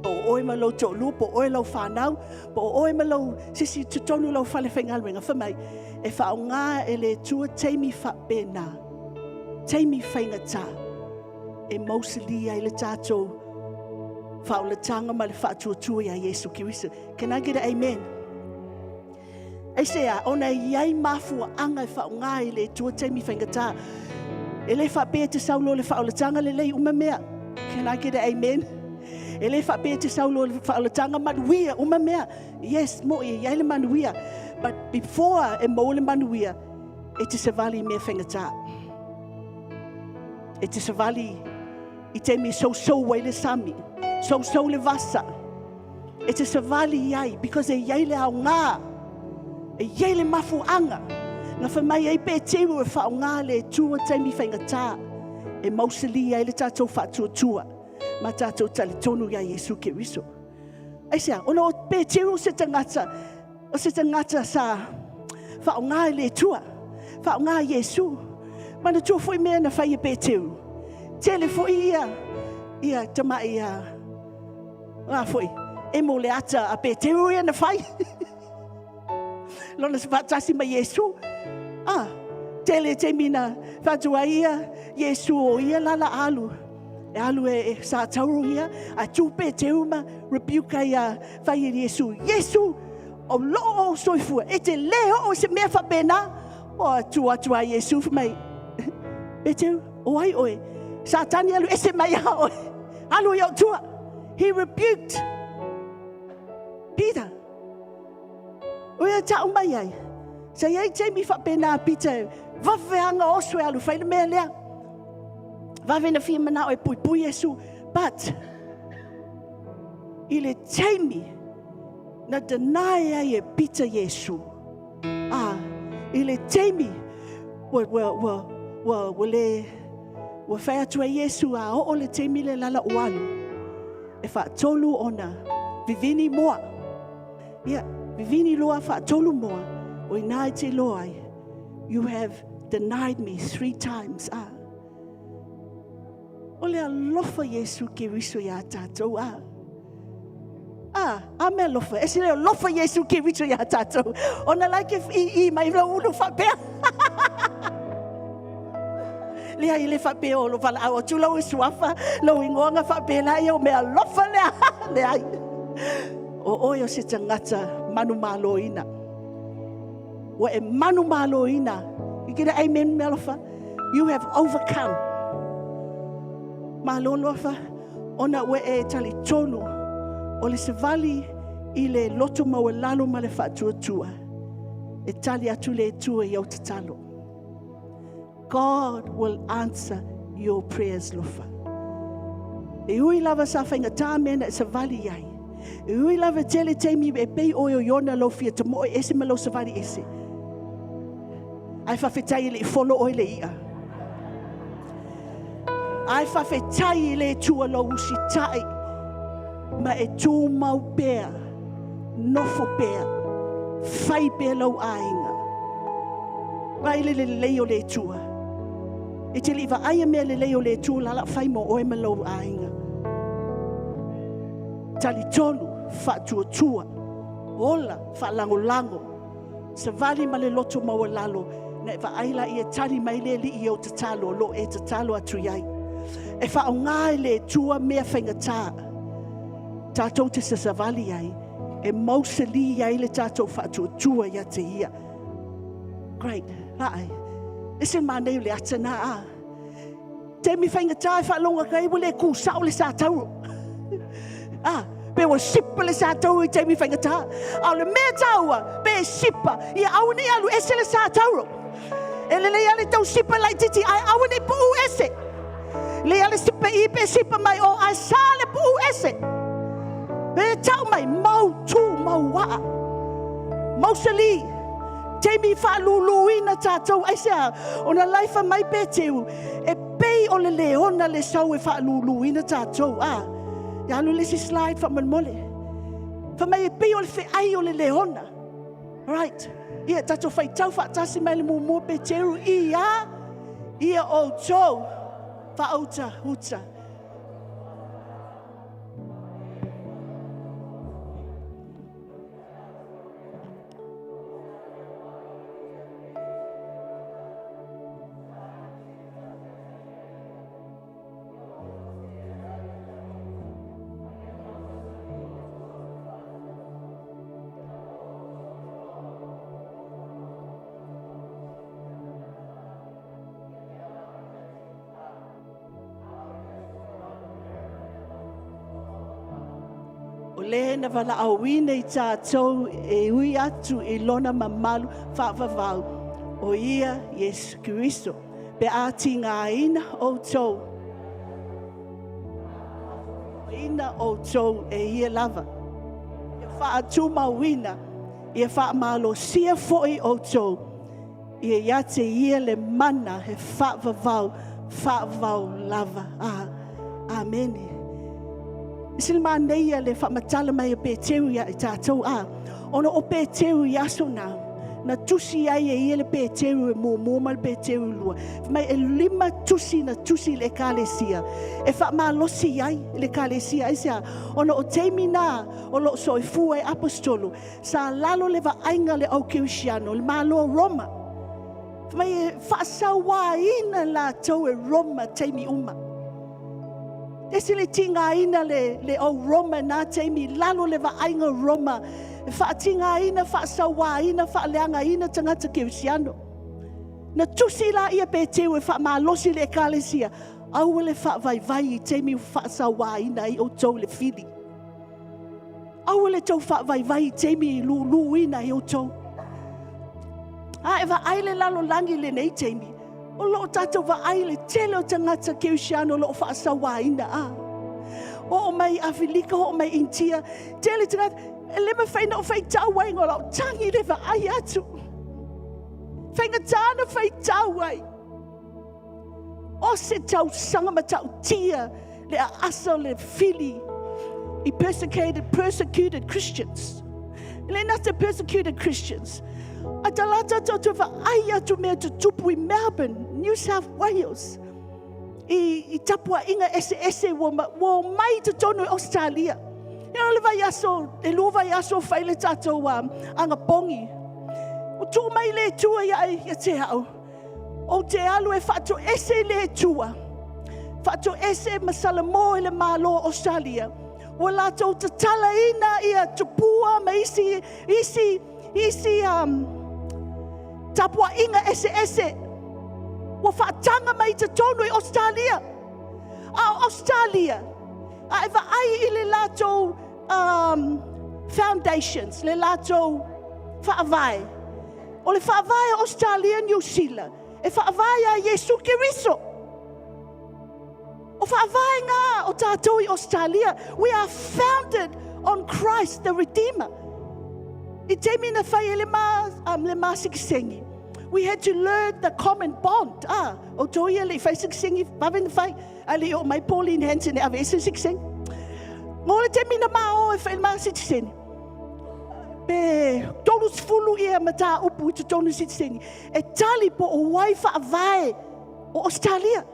po o oe ma lou toalua, po o oe ma lau fanau, po o oe ma lau se isi i totonu o lau falefaigaluega, fai mai, e faaaoga e le Atua taimi faapena, taimi faigata e mausali ai le tatou faaolataga ma le faatuatua ia Iesu Keriso. Can I get an amen? Aisea? Ona e i ai mafuaaga e faaaoga ai e le Atua taimi faigata. E le faapea e te sau loa i le faaolataga lelei uma mea. Can I get an amen? E le faapea e te sau loa i le faaolataga manuia uma mea. Yes, mo'i e i ai le manuia. But before e maua le manuia, e te savali i mea faigata. E te savali i taimi e sousou ai le sami, sousou le vasa. E te savali i ai, because e i ai le aoga, e i ai le mafuaaga. Na fai mai ai Peteru e faaaoga le Atua taimi faigata e mausali ai le tatou faatuatua ma tatou talitonu ia Iesu Keriso. Aisea? Ona o Peteru se tagata, o se tagata sa faaaoga e le Atua, faaaoga e Iesu. Manatua foi mea na fai e Peteru. Tele foi ia, ia tamai a, a foi, emo le ata a Peteru ia na fai. Lona faatasi ma Iesu. Ah, tele taimi na fatu ai ia Iesu o ia lala alu. E alu e sa tauro ia, a tu Peteru ma rebuke ai a fai e Iesu. Iesu, o loo o soifua, e te le oo i se mea faapena. O tu atu a Iesu fai mai, Peteru, o ai oe? Satani alu ese mai a oe. Alu i ou tua. He rebuked Peter. O ia tau mai ai. Sa i ai taimi faapena a Peter e vave aga oso e alu fai le mea lea. Vave na fia manao e puipui Iesu. But, i le taimi na deny ai e Peter Iesu, ah, i le taimi ua, ua, ua, ua, ua le, ua fai atu ai Iesu a oo le taimi le lala o alu, e faatolu ona vivini moa. Ia, vivini loa faatolu moa, o ina e te iloa ai, you have denied me 3 times. Ah. O le alofa Iesu Keriso iā tatou. Ah. Ah, a mea alofa. E se le alofa Iesu Keriso iā tatou. Ona lai ke i i mai lau ulu faapea. Leai, le faapea o lo valaau atu lau suafa, lau ingoa nga faapea la ia o mea alofa lea. Leai. O oe o se tagata manumaloina. Ua e manumaloina. You get an amen, mea alofa? You have overcome. Malo alofa, ona ua e talitonu o le savali i le loto maualalo ma le faatuatua. E tali atu le Atua i au tatalo. God will answer your prayers, lofa. E ui lava sa faigata mea na e savali ai. E ui lava tele taimi e pei oe o Iona lau fia tamoe ese ma lau savali ese. Ae faafetai e le i folo oe le i'a. Ae faafetai i le Atua lou usitai ma e tumau pea, nofo pea, fai pea lou aiga. Vaai i le lelei o le Atua. E te le i vaaia mea lelei o le Atua la o le a fai mo oe ma lou aiga. Talitonu, faatuatua, ola, faalagolago, savali ma le loto maualalo, ona e vaai lea e tali mai le Alii i ou tatalo o lo o e tatalo atu i ai. E faaaoga e le Atua mea faigata tatou te savali ai, e mausali ai le tatou faatuatua ia te Ia. Great. Vaai, e ese le manaia o le ata lena a? Taimi faigata e faalogo atu ai ua le tu sao le sa tauro. Ah, pe ua sipa le sa tauro i taimi faigata. A o le mea taua, pe sipa, ia aua ne i alu ese le sa tauro. E lelei lava le tau sipa laitiiti ae aua ne i pau ese. Lelei lava le sipa i pe sipa mai o, ae sa le pau ese. Pe tau mai, mautu, mauaa, mausali. Taimi faaluluina tatou, aisea? Ona la e fai mai Peteru, e pei o le leona le sau e faaluluina tatou. A, ia alu le isi slide faamolemole. Fai mai e pei o le feai o le leona. Right. Ia, tatou faitau faatasi mai le 1 Peteru ia, ia outou faautauta. O le na valaauina i tatou e ui atu i lona mamalu faavavau, o ia Iesu Keriso, pe a tigaina outou, ina outou e ia lava. Ia faatumauina, ia faamalosia foi outou, ia ia te ia le mana e faavavau, faavavau lava. Amene. E ese le manaia le faamatala mai o Peteru ia i tatou, a, ona o Peteru i aso na, na tusi ai e ia le Peteru e 1 ma le Peteru 2. Fai mai e 5 tusi na tusi i le ekalesia e faamalosi ai le ekalesia. Aisea? Ona o taimi na o lo o soifua ai aposetolo, sa lalo le vaaiga a le au kerisiano, le Malo o Roma. Fai mai e faasauaina latou e Roma taimi uma. Ese le tigaina le au Roma i na taimi, lalo le vaaiga o Roma, e faatigaina, faasauaina, faaleagaina tagata kerisiano. Na tusi la ia Peteru e faamalosi le ekalesia, aua le faavaivai i taimi faasauaina ai outou le fili. Aua le tau faavaivai i taimi i luluina ai outou. A e vaai le lalolagi i lenei taimi, o lo o tatou vaai le tele o tagata kerisiano o lo o faasauaina. A oo mai Afelika, oo mai Initia, tele tagata, e le mafai ona ou faitau ai, o lau tagi le vaai atu. Faigata na faitau ai. O se tausaga matautia le aasa o le fili i persecuted Christians. E le gata persecuted Christians, a talata tatou vaai atu mea tutupu i Melbourne, New South Wales, i tapuaiga eseese ua omai i totonu i Australia. Ia o le vaiaso, e 2 vaiaso fai le tatou anapogi. Ua tuu mai le Atua ia te au, ou te alu e faatoese i le Atua, faatoese ma Salamo i le Malo o Australia. Ua latou tatalaina ia tupua ma isi tapuaiga eseese ua faataga mai i totonu i Australia. A o Australia, a e vaai i le latou foundations, le latou faavae, o le faavae o Australia Niu Sila, e faavae ia Iesu Keriso. O faavae ngā o tātou i Australia. We are founded on Christ the Redeemer. I taimi na fai e le ma sikisengi, we had to learn the common bond. Ah, o tō ia le i fai sikisengi, vave na fai. Ae le i oo mai Pauline Hanson e aveese le sitiseni. Mo le taimi na ma o e fai le ma sitiseni, pe 30 mataupu i totonu o sitiseni, e tali po o ai faavae o Ausetalia.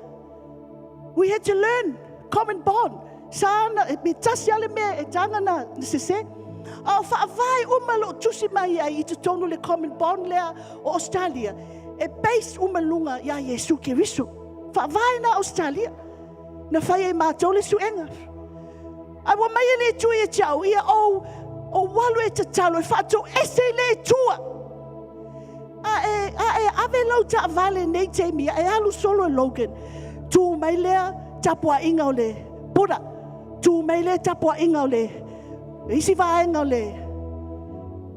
We had to learn common bond. Sa na, e tasi lava le mea e taga na sese. A o faavae uma o lo o tusi mai ai i totonu o le common bond lea o Ausetalia, e base uma i luga ia Iesu Keriso. Faavae na Ausetalia. Na fai e matou le suega. Ae ua aumai e le Atua ia te au, ia ou, ou alu e tatalo e faatoese i le Atua. A e, a e ave lau taavale i nei taimi, a e alu solo i Logan, tu mai lea tapuaiga o le Buddha, tu mai lea tapuaiga o le isi vaega o le,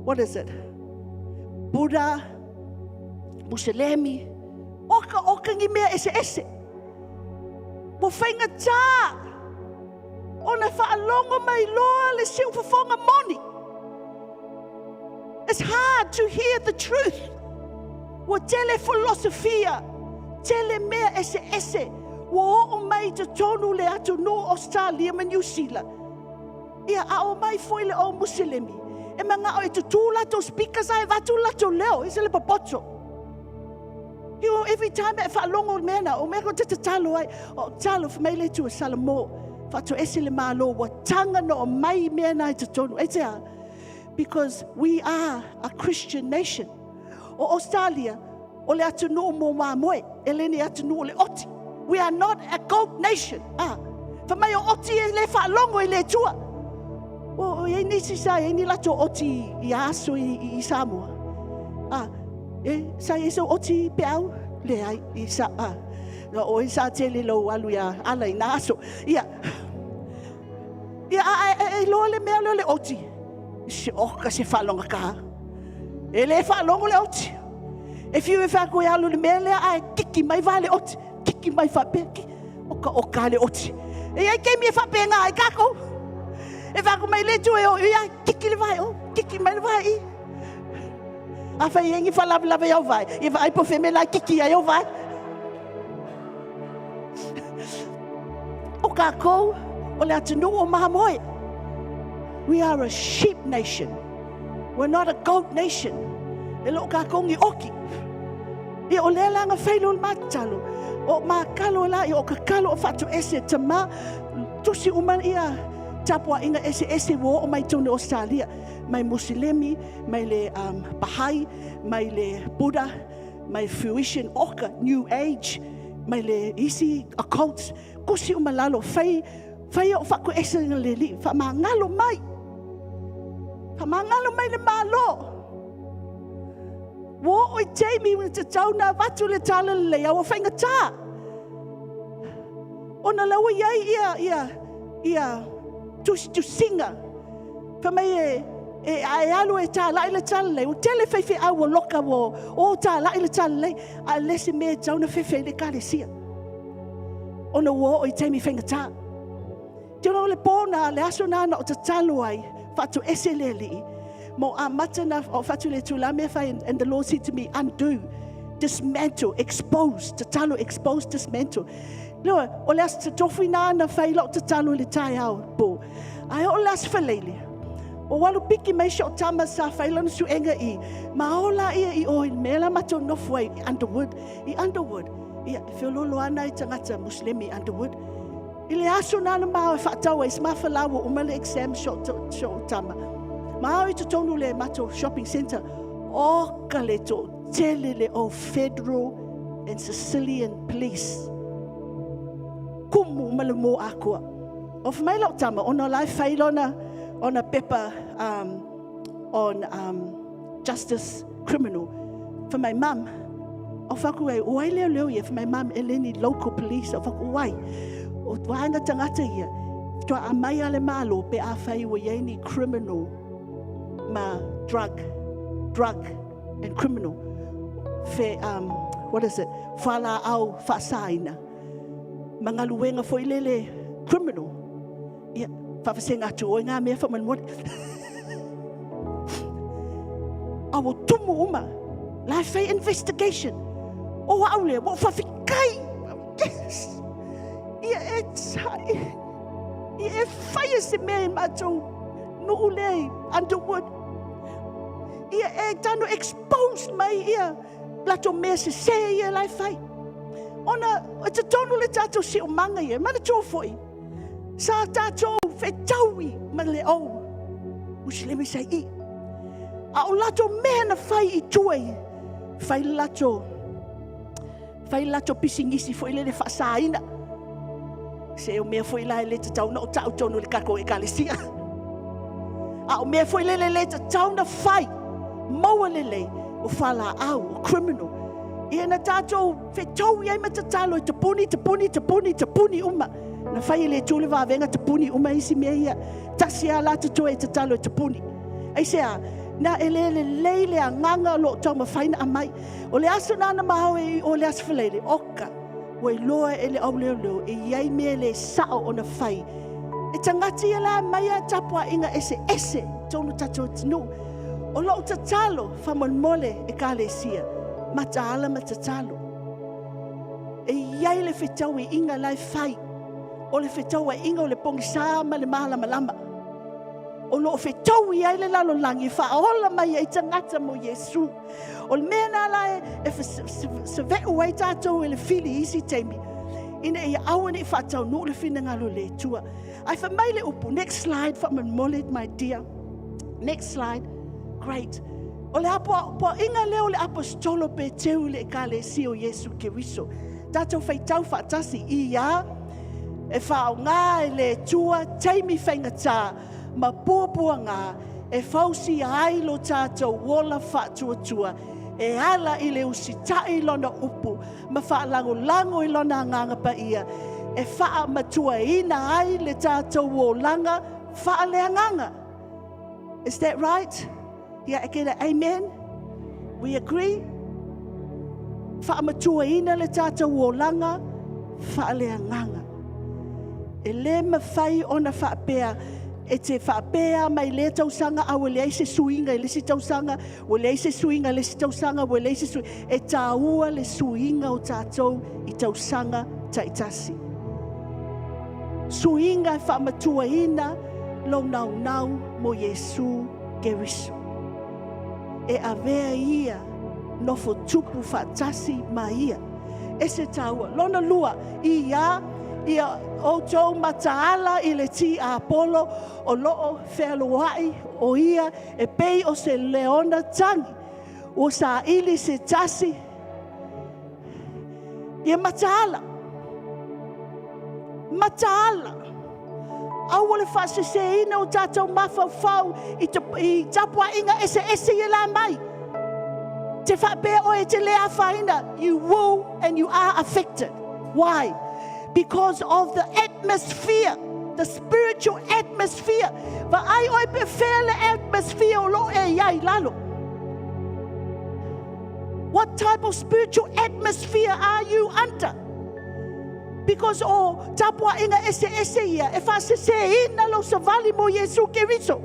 what is it? Buddha, Muselemi, oka oka ni mea eseese. Ua faigata ona faalogo mai loa le siufofoga moni. It's hard to hear the truth. Ua tele filosofia, tele mea eseese ua oo mai i totonu le atunuu o Ausetalia ma Niu Sila. Ia, a o mai foi le au Muselemi, e manao e tutū latou speakers ae avatu le latou leo, e ese le popoto. You know, every time e faalogo le mea na, o mea ko te tatalo ai, o talo fai mai le Atua Salamo, faatoese le Malo, ua taga na aumai mea na i totonu. Aisea? Because we are a Christian nation. O Australia, o le atunuu mo mamoe, e le ni atunuu o le oti. We are not a goat nation. Ah, fai mai o oti e le faalogo i le Atua. O i ai nisi sa i ai ni latou oti i aso i Samoa. Ah, e, sa i ai sau oti peau? Leai, i sa, ah, na oe sa tele lou alu ia ala i nā aso. Ia, ia a, a, e iloa le mea lea o le oti. Se oka se faalogogata. E le faalogo le oti. E fiu e fai atu e alu i le mea lea ae kiki mai vae le oti. Kiki mai faapea, ki, oka oka le oti. E i ai taimi e faapena ai tatou. E fai atu mai le Atua e o i ai, kiki le vae o, kiki mai le vae i. Afai e i ai ni faalavelave i au vae, ia vaai po o fea mea la e kiki ai au vae. O kākou, o le atunuu o mamoe. We are a sheep nation. We're not a goat nation. E le o kākou ni oti. Ia o lea la na fai lea o le ma tatalo. O makalo la, ia o kakalo o faatoese tama, tusi uma ia tapuaiga eseese ua oo mai totonu o Australia, mai Musilemi, mai le Baha'i, mai le Buddha, mai Fruition, Oka, New Age, mai le isi occults, tusi uma lalo, fai, fai o faatoese le alii, faamagalo mai. Faamagalo mai le Malo. Ua oo i taimi ua tatau ona avatu le talalelei, a ua faigata. Ona la ua i ai ia, ia, ia tusitusiga. Fai mai e, e, a e alu e talai le talalelei, ua tele faifeau ua loka ua o talai le talalelei, a le se mea e tatau ona fefe ai le ekalesia. Ona ua oo i taimi faigata. Te o le pō na, le aso na na o tatalo ai, faatoese le alii, ma o amata na o fatu le tula mea fai, and the Lord said to me, undo, dismantle, expose, tatalo, expose, dismantle. Leo, o le aso tofi na na fai lau tatalo i le taeao pō. Ae o le aso faleile, o alu piki mai si o tama sa fai lana suega i, ma o la ia i o i le mea la matou nofo ai i Underwood, i Underwood. Ia, e feoloolo lava nai tagata Musilemi i Underwood. I le aso na na ma e faatau ai se mafala ua uma le exam si ou tama. Ma ao i totonu le matou shopping centre, oka le toatele le au Federal and Sicilian Police. Kumu uma le moa atoa. O fai mai lau tama, ona o la e fai lona ona pepa on justice criminal. Fai mai, Mum, o fai atu ai, o ai leoleo ia? Fai mai, Mum, e le ni local police. O fai atu, wai? O vaega tagata ia, faatoa aumai a le Malo pe afai ua i ai ni criminal ma drug, drug and criminal. Fe, what is it? Fualaau faasaina ma galuega foi lele criminal. Ia, faavasega atu oe ngā mea faamolemole. A ua tumu uma. La e fai investigation. O au lea, ua ou faafetai. Yes. Ia e sa'i, ia e faia se mea i matou nuu lea i Underwood. Ia e tano expose mai ia latou mea sesē ia la e fai. Ona o totonu le tatou siomaga ia, manatua foi, sa tatou fetaui ma le au Museleme sa i i. A o latou mea na fai i tua ia, fai le latou pisinisi foi lele faasaina. Se o mea foi la e le tatau ona ou tau i totonu o le tatou Ekalesia. A o mea foi lele e le tatau ona fai, maua lelei, o fualaau, o criminal. Ia na tatou fetaui ai ma tatalo e tapuni, tapuni, tapuni, tapuni uma. Na fai e le Atua le vavega tapuni uma isi mea ia. Tasi lava la totoe e tatalo e tapuni. Aisea? Na e le lelei le agaga o lo o taumafai ona aumai. O le aso lena na ma o ai i o i le Aso Faraile, oka, ua iloa e le au leoleo e i ai mea le sao o na fai. E tagata ia la e aumai a tapuaiga eseese i totonu o le tatou atunuu. O lou tatalo faamolemole Ekalesia, mataala ma tatalo. E i ai le fetauaiga la e fai. O le fetauaiga o le pogisa ma le malamalama. O lo o fetaui ai le lalolagi e faaola mai ai tagata mo Iesu. O le mea lena la e saveu ai tatou e le fili i isi taimi, ina ia aua ne i faataunuu le finagalo o le Atua. Ae fai mai le upu, next slide faamolemole my dear. Next slide. Great. O le poaiga lea o le Aposetolo o Peteru i le Ekalesia o Iesu Keriso. Tatou faitau faatasi, ia e faaaoga e le Atua taimi faigata ma puapuaga e fausia ai lo tatou ola faatuatua e ala i le usitai i Lona upu ma faalagolago i Lona Agaga Paia e faamatuaina ai le tatou olaga faaleagaga. Is that right? Yeah, get it. Amen? We agree? Faamatuaina le tatou olaga faaleagaga. E le mafai ona faapea, e te faapea mai lea tausaga a ua leai se suiga i le isi tausaga, ua leai se suiga i le isi tausaga, ua leai se suiga. E taua le suiga o tatou i tausaga taitasi. Suiga e faamatuaina lou naunau mo Iesu Keriso. E avea ia nofo tupu faatasi ma ia. E se taua. Lona lua, ia ia outou mataala i le tiapolo o lo o fealuai o ia e pei o se leona tagi ua saili se tasi. Ia mataala. Mataala. Aua le faaseseina o tatou mafaufau i tapuaiga eseese ia la mai. Te faapea oe e te le afaina. You will and you are affected. Why? Because of the atmosphere, the spiritual atmosphere. Vaai oe pe fea le atmosphere o lo o e i ai lalo. What type of spiritual atmosphere are you under? Because o tapuaiga eseese ia e faaseseina lou savali mo Iesu Keriso.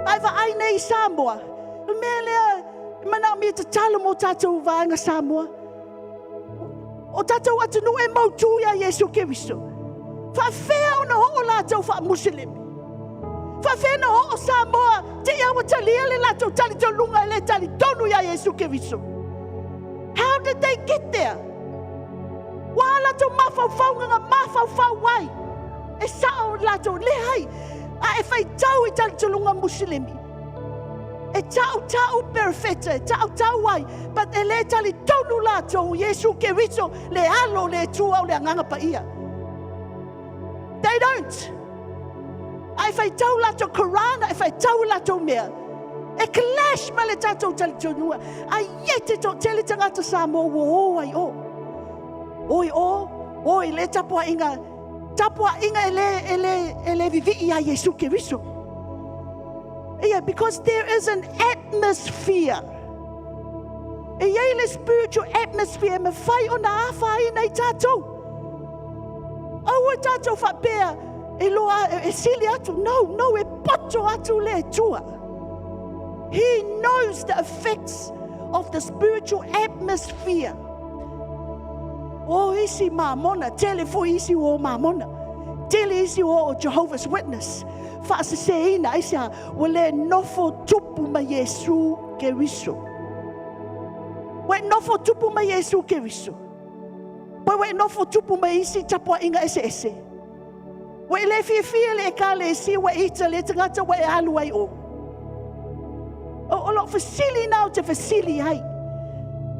Ae vaai nei i Samoa, o le mea lea e manaomia tatalo mo tatou vaega Samoa. O tatou atunuu e mautu iā Iesu Keriso. Faafefea ona oo latou faamuseleme? Faafefea ona oo Samoa te i ua talia le latou talitonuga e le talitonu iā Iesu Keriso? How did they get there? Ua a latou mafaufauga na mafaufau ai e sao latou leai. A e faitau i talitonuga Muselemi, e tautau perefeta, e tautau ai, but e le talitonu latou Iesu Keriso le alo o le Atua o le Agaga Paia. They don't. A e faitau latou Quran, a e faitau latou mea, e clash ma le tatou talitonuga. Ai e te toatele tagata Samoa ua o ai o. Oi o, o i le tapuaiga, tapuaiga e le vivii ia Iesu Keriso. Yeah, because there is an atmosphere. E iai le spiritual atmosphere e mafai ona afaina i tatou. Aua tatou faapea e loa e sili atu. No, no, e poto atu le Atua. He knows the effects of the spiritual atmosphere. O isi mamona, tele foi isi o mamona. Tele isi o Jehovah's Witness. Faaseseina, aisea? Ua le nofo tupu ma Iesu Keriso. Ua e nofo tupu ma Iesu Keriso. Pe ua e nofo tupu ma isi tapuaiga eseese. Ua e le fiafia i le ekalesia, ua e ita lea tagata ua e alu ai o. O, o lou fesili na ou te fesili ai.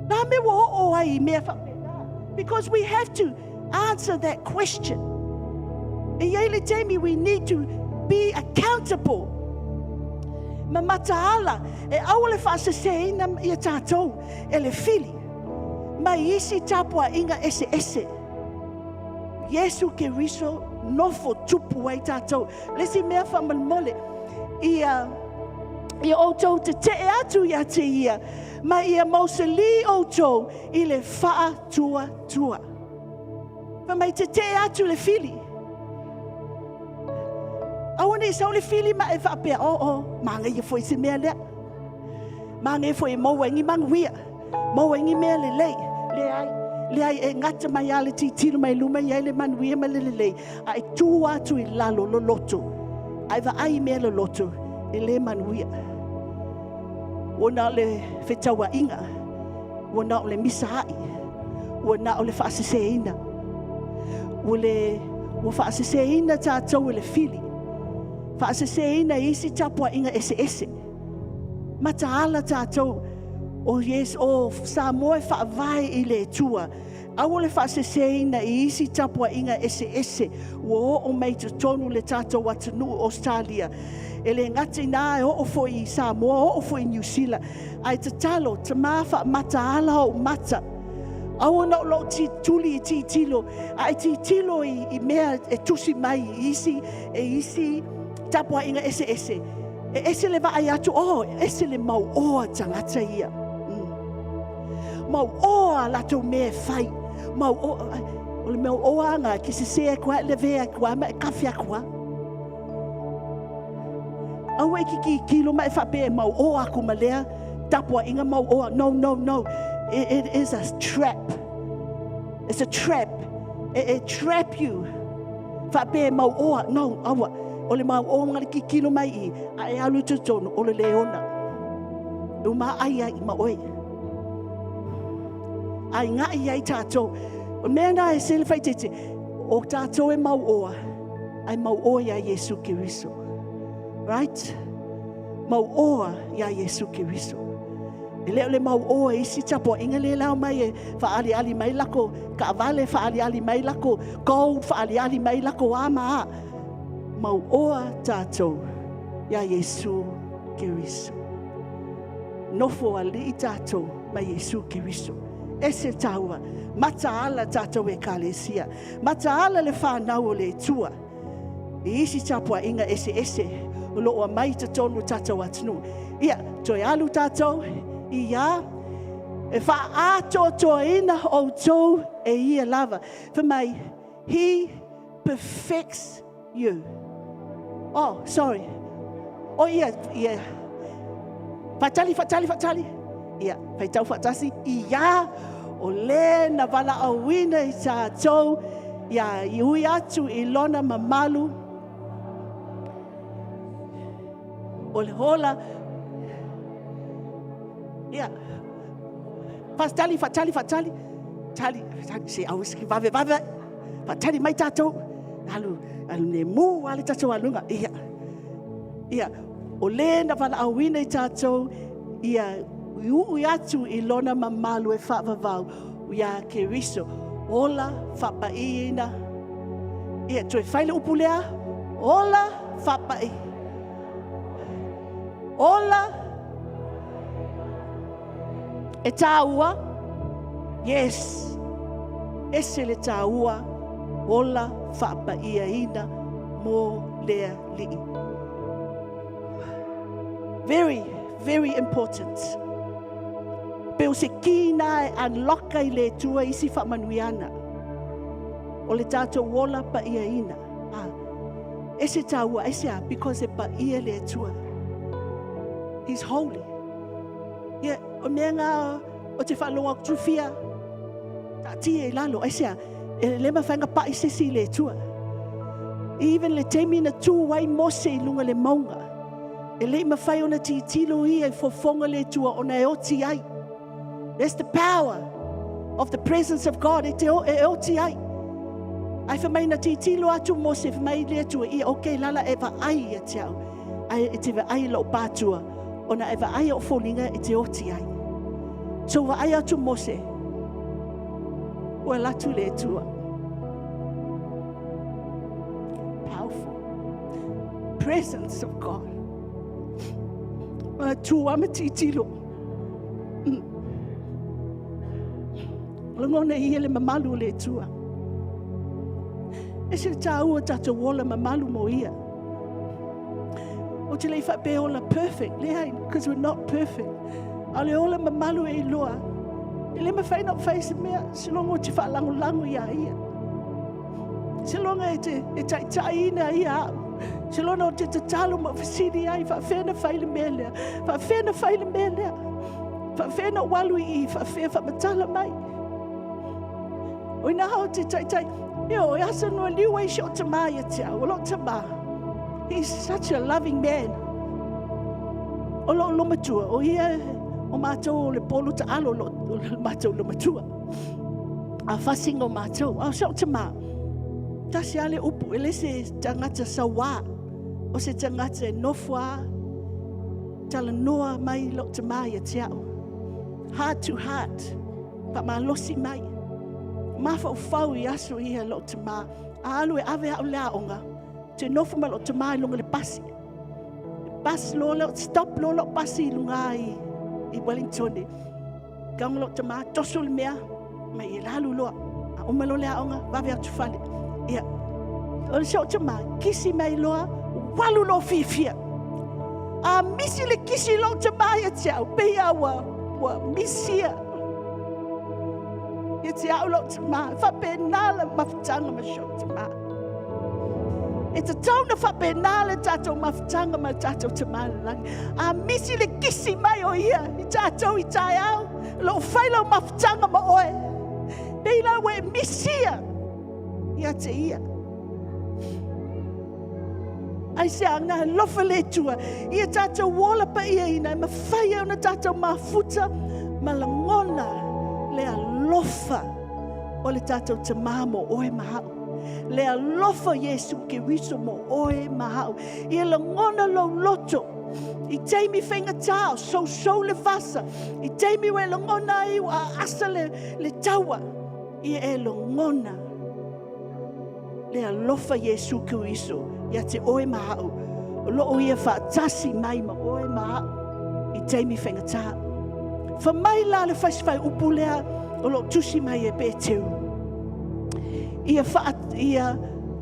Na mea ua oo ai i mea faapena. Because we have to answer that question. E i ai le taimi we need to be accountable. Ma mataala e aua le faaseseina ia tatou e le fili mai isi tapuaiga eseese. Iesu Keriso nofo tupu ai tatou. Le isi mea faamolemole, ia ia outou tetee atu ia te ia, ma ia mausali outou i le faatuatua. Fai mai tetee atu le fili. Aua ne i sau le fili ma e faapea, oh, oh, manaia foi se mea lea. Manaia foi e maua ai ni manuia, maua ai ni mea lelei. Leai, leai, e gata mai lava le tilotilo mai luma i ai le manuia ma le lelei, a e tu atu i lalo loloto, a e vaai i mea loloto, e le manuia. Ua na o le fetauaiga, ua na o le misaai, ua na o le faaseseina. Ua le ua faaseseina tatou e le fili, faaseseina e isi tapuaiga eseese. Mataala tatou o Iesu, o Samoa e faavae i le Atua. Aua le faaseseina i isi tapuaiga eseese ua oo mai i totonu le tatou atunuu o Ausetalia. E le gata i ina, e oo foi i Samoa, oo foi i Niu Sila. Ae tatalo, tama faamataala ou mata. Aua na ou tuli i tilotilo, a e tilotilo i mea e tusi mai i isi, e isi tapuaiga eseese. E ese le vaai atu, oh, e ese le mauoa tagata ia. Mauoa latou mea e fai. Mauoa, o le mauoa anga, ke sese aku a, leve aku a, ma e kafe aku a. Aua e tilotilo ma e faapea e mauoa aku ma lea tapuaiga mauoa. No, no, no. It is a trap. It's a trap. It trap you. Faapea e mauoa. No, aua. O le mauoa nga le tilotilo mai i, a e alu i totonu, o le leona. E uma ai ai ma oe. Ai ngai ai tātou. O mea na e se le whaitete, o tātou e mauoa, ai mauoa ia Iesu Keriso. Right? Mauoa ia Iesu Keriso. E le o le mauoa isi tapuaiga le lao mai e whaaliali mai lako kaavale, whaaliali mai lako gold, whaaliali mai lako a ma a. Mauoa tātou ia Iesu Keriso. Nofo alii tātou ma Iesu Keriso. Ese tāua, mataala tātou ekalesia. Mataala le whanau o le Atua. I isi tapuaiga eseese o loo aumai i totonu o tatou atunuu. Ia, toe alu tatou ia e faaatoatoaina outou e ia lava. Fai mai, He perfects you. Oh, sorry. Oh, ia, ia. Faatali, faatali, faatali. Ia, faitau faatasi. Ia, o le na valaauina i tatou, ia i ui atu i lona mamalu. O le hola. Ia. Faatali, faatali, faatali. Tali, tali, se au siki vave, vave. Faatali mai tatou. Alu, alu ne mu ale tatou aluga. Ia. Ia, o le na valaauina i tatou, ia i ui atu i lona mamalu e faavavau ia Keriso. Ola faapaiina. Ia, toe fai le upu lea. Ola faapai. Ola e tāua. Yes. Ese le tāua. Ola faapaiaina mo le Alii. Very, very important. Pe o se ki na e unlock ai le Atua isi faamanuiana. O le tatou ola paiaina. Ah, ese tāua, ese a, because e paia le Atua. He's holy. Ia, o mea ngā o te whaalogo atu fia. Taatia i lalo, aisea? E le mafai ona pai se isi i le Atua. Even le taimi na tu ai Mose i luga o le mauga, e le i mafai ona tilotilo ia i fofoga o le Atua ona e oti ai. That's the power of the presence of God e, te, e oti ai. Ae fai mai na tilotilo atu Mose, fai mai le Atua, ia okay, lala e vaai ia te au. Ae e te vaai i lou pātua, ona e vaai ou foliga e te oti ai. So vaai atu Mose, ua alu atu le Atua. Powerful. Presence of God. Ua tu lava ma tilotilo. Lagona ia le mamalu o le Atua. E ese le taua o tatou ola mamalu mo ia. Ou te le i faapea ola perfect, leai, because we're not perfect. A o le ola mamalu e iloa, e le mafai ona ou fai se mea, seiloga ou te faalagolago iā ia. Seiloga e te e taitaiina ia au. Seiloga ou te tatalo ma ou fesili ai, faafefea ona fai le mea lea? Faafefea ona fai le mea lea? Faafefea ona ou alu i i, faafefea faamatala mai. O ina ou te taitai, io, e asa na liu ai si ou tamā ia te au, o lou tamā. He's such a loving man. O lou olomatua, o ia o matou o le polo taalo o le matou olomatua. A fasiga o matou, a o si ou tamā, tasi lava le upu, e le se tagata sauā, o se tagata e nofo lava, talanoa mai lou tamā ia te au. Heart to heart, faamalosi mai. Mafaufau i aso ia lou tamā. A alu e ave au le aoga, te nofo ma lou tamā i luga o le pasi. Pasi loa leo, stop loa lou pasi i luga i Wellington. Tago lou tamā, toso le mea, mai e lalu loa. A uma loa le aoga, vave atu fale. Ia, o le si ou tamā, kisi mai loa, walu loa fiafia. A misi le kisi lou tamā ia te au, pei a ua misia. Ia te au lou tamā, faapena le mafutaga ma si ou tamā. E tatau na faapena le tatou mafutaga ma le tatou tamā i le lagi. A misi le kisi mai o ia i tatou i taeao, lou fai lau mafutaga ma oe. Pei la ua e misia ia te ia. Aisea na alofa le Atua ia tatou ola paia ina e mafai ai ona tatou mafuta ma lagona le alofa o le tatou tamā mo oe ma au. Le alofa o Iesu Keriso mo oe ma au. Ia lagona lou loto i taimi faigata o sousou le vasa, i taimi ua e lagona ai ua aasa le taua, ia e lagona le alofa Iesu Keriso ia te oe ma au. O loo ia faatasi mai ma oe ma au i taimi faigata. Fa mai la le fasi upu lea o loo tusi mai e Peteu. Ia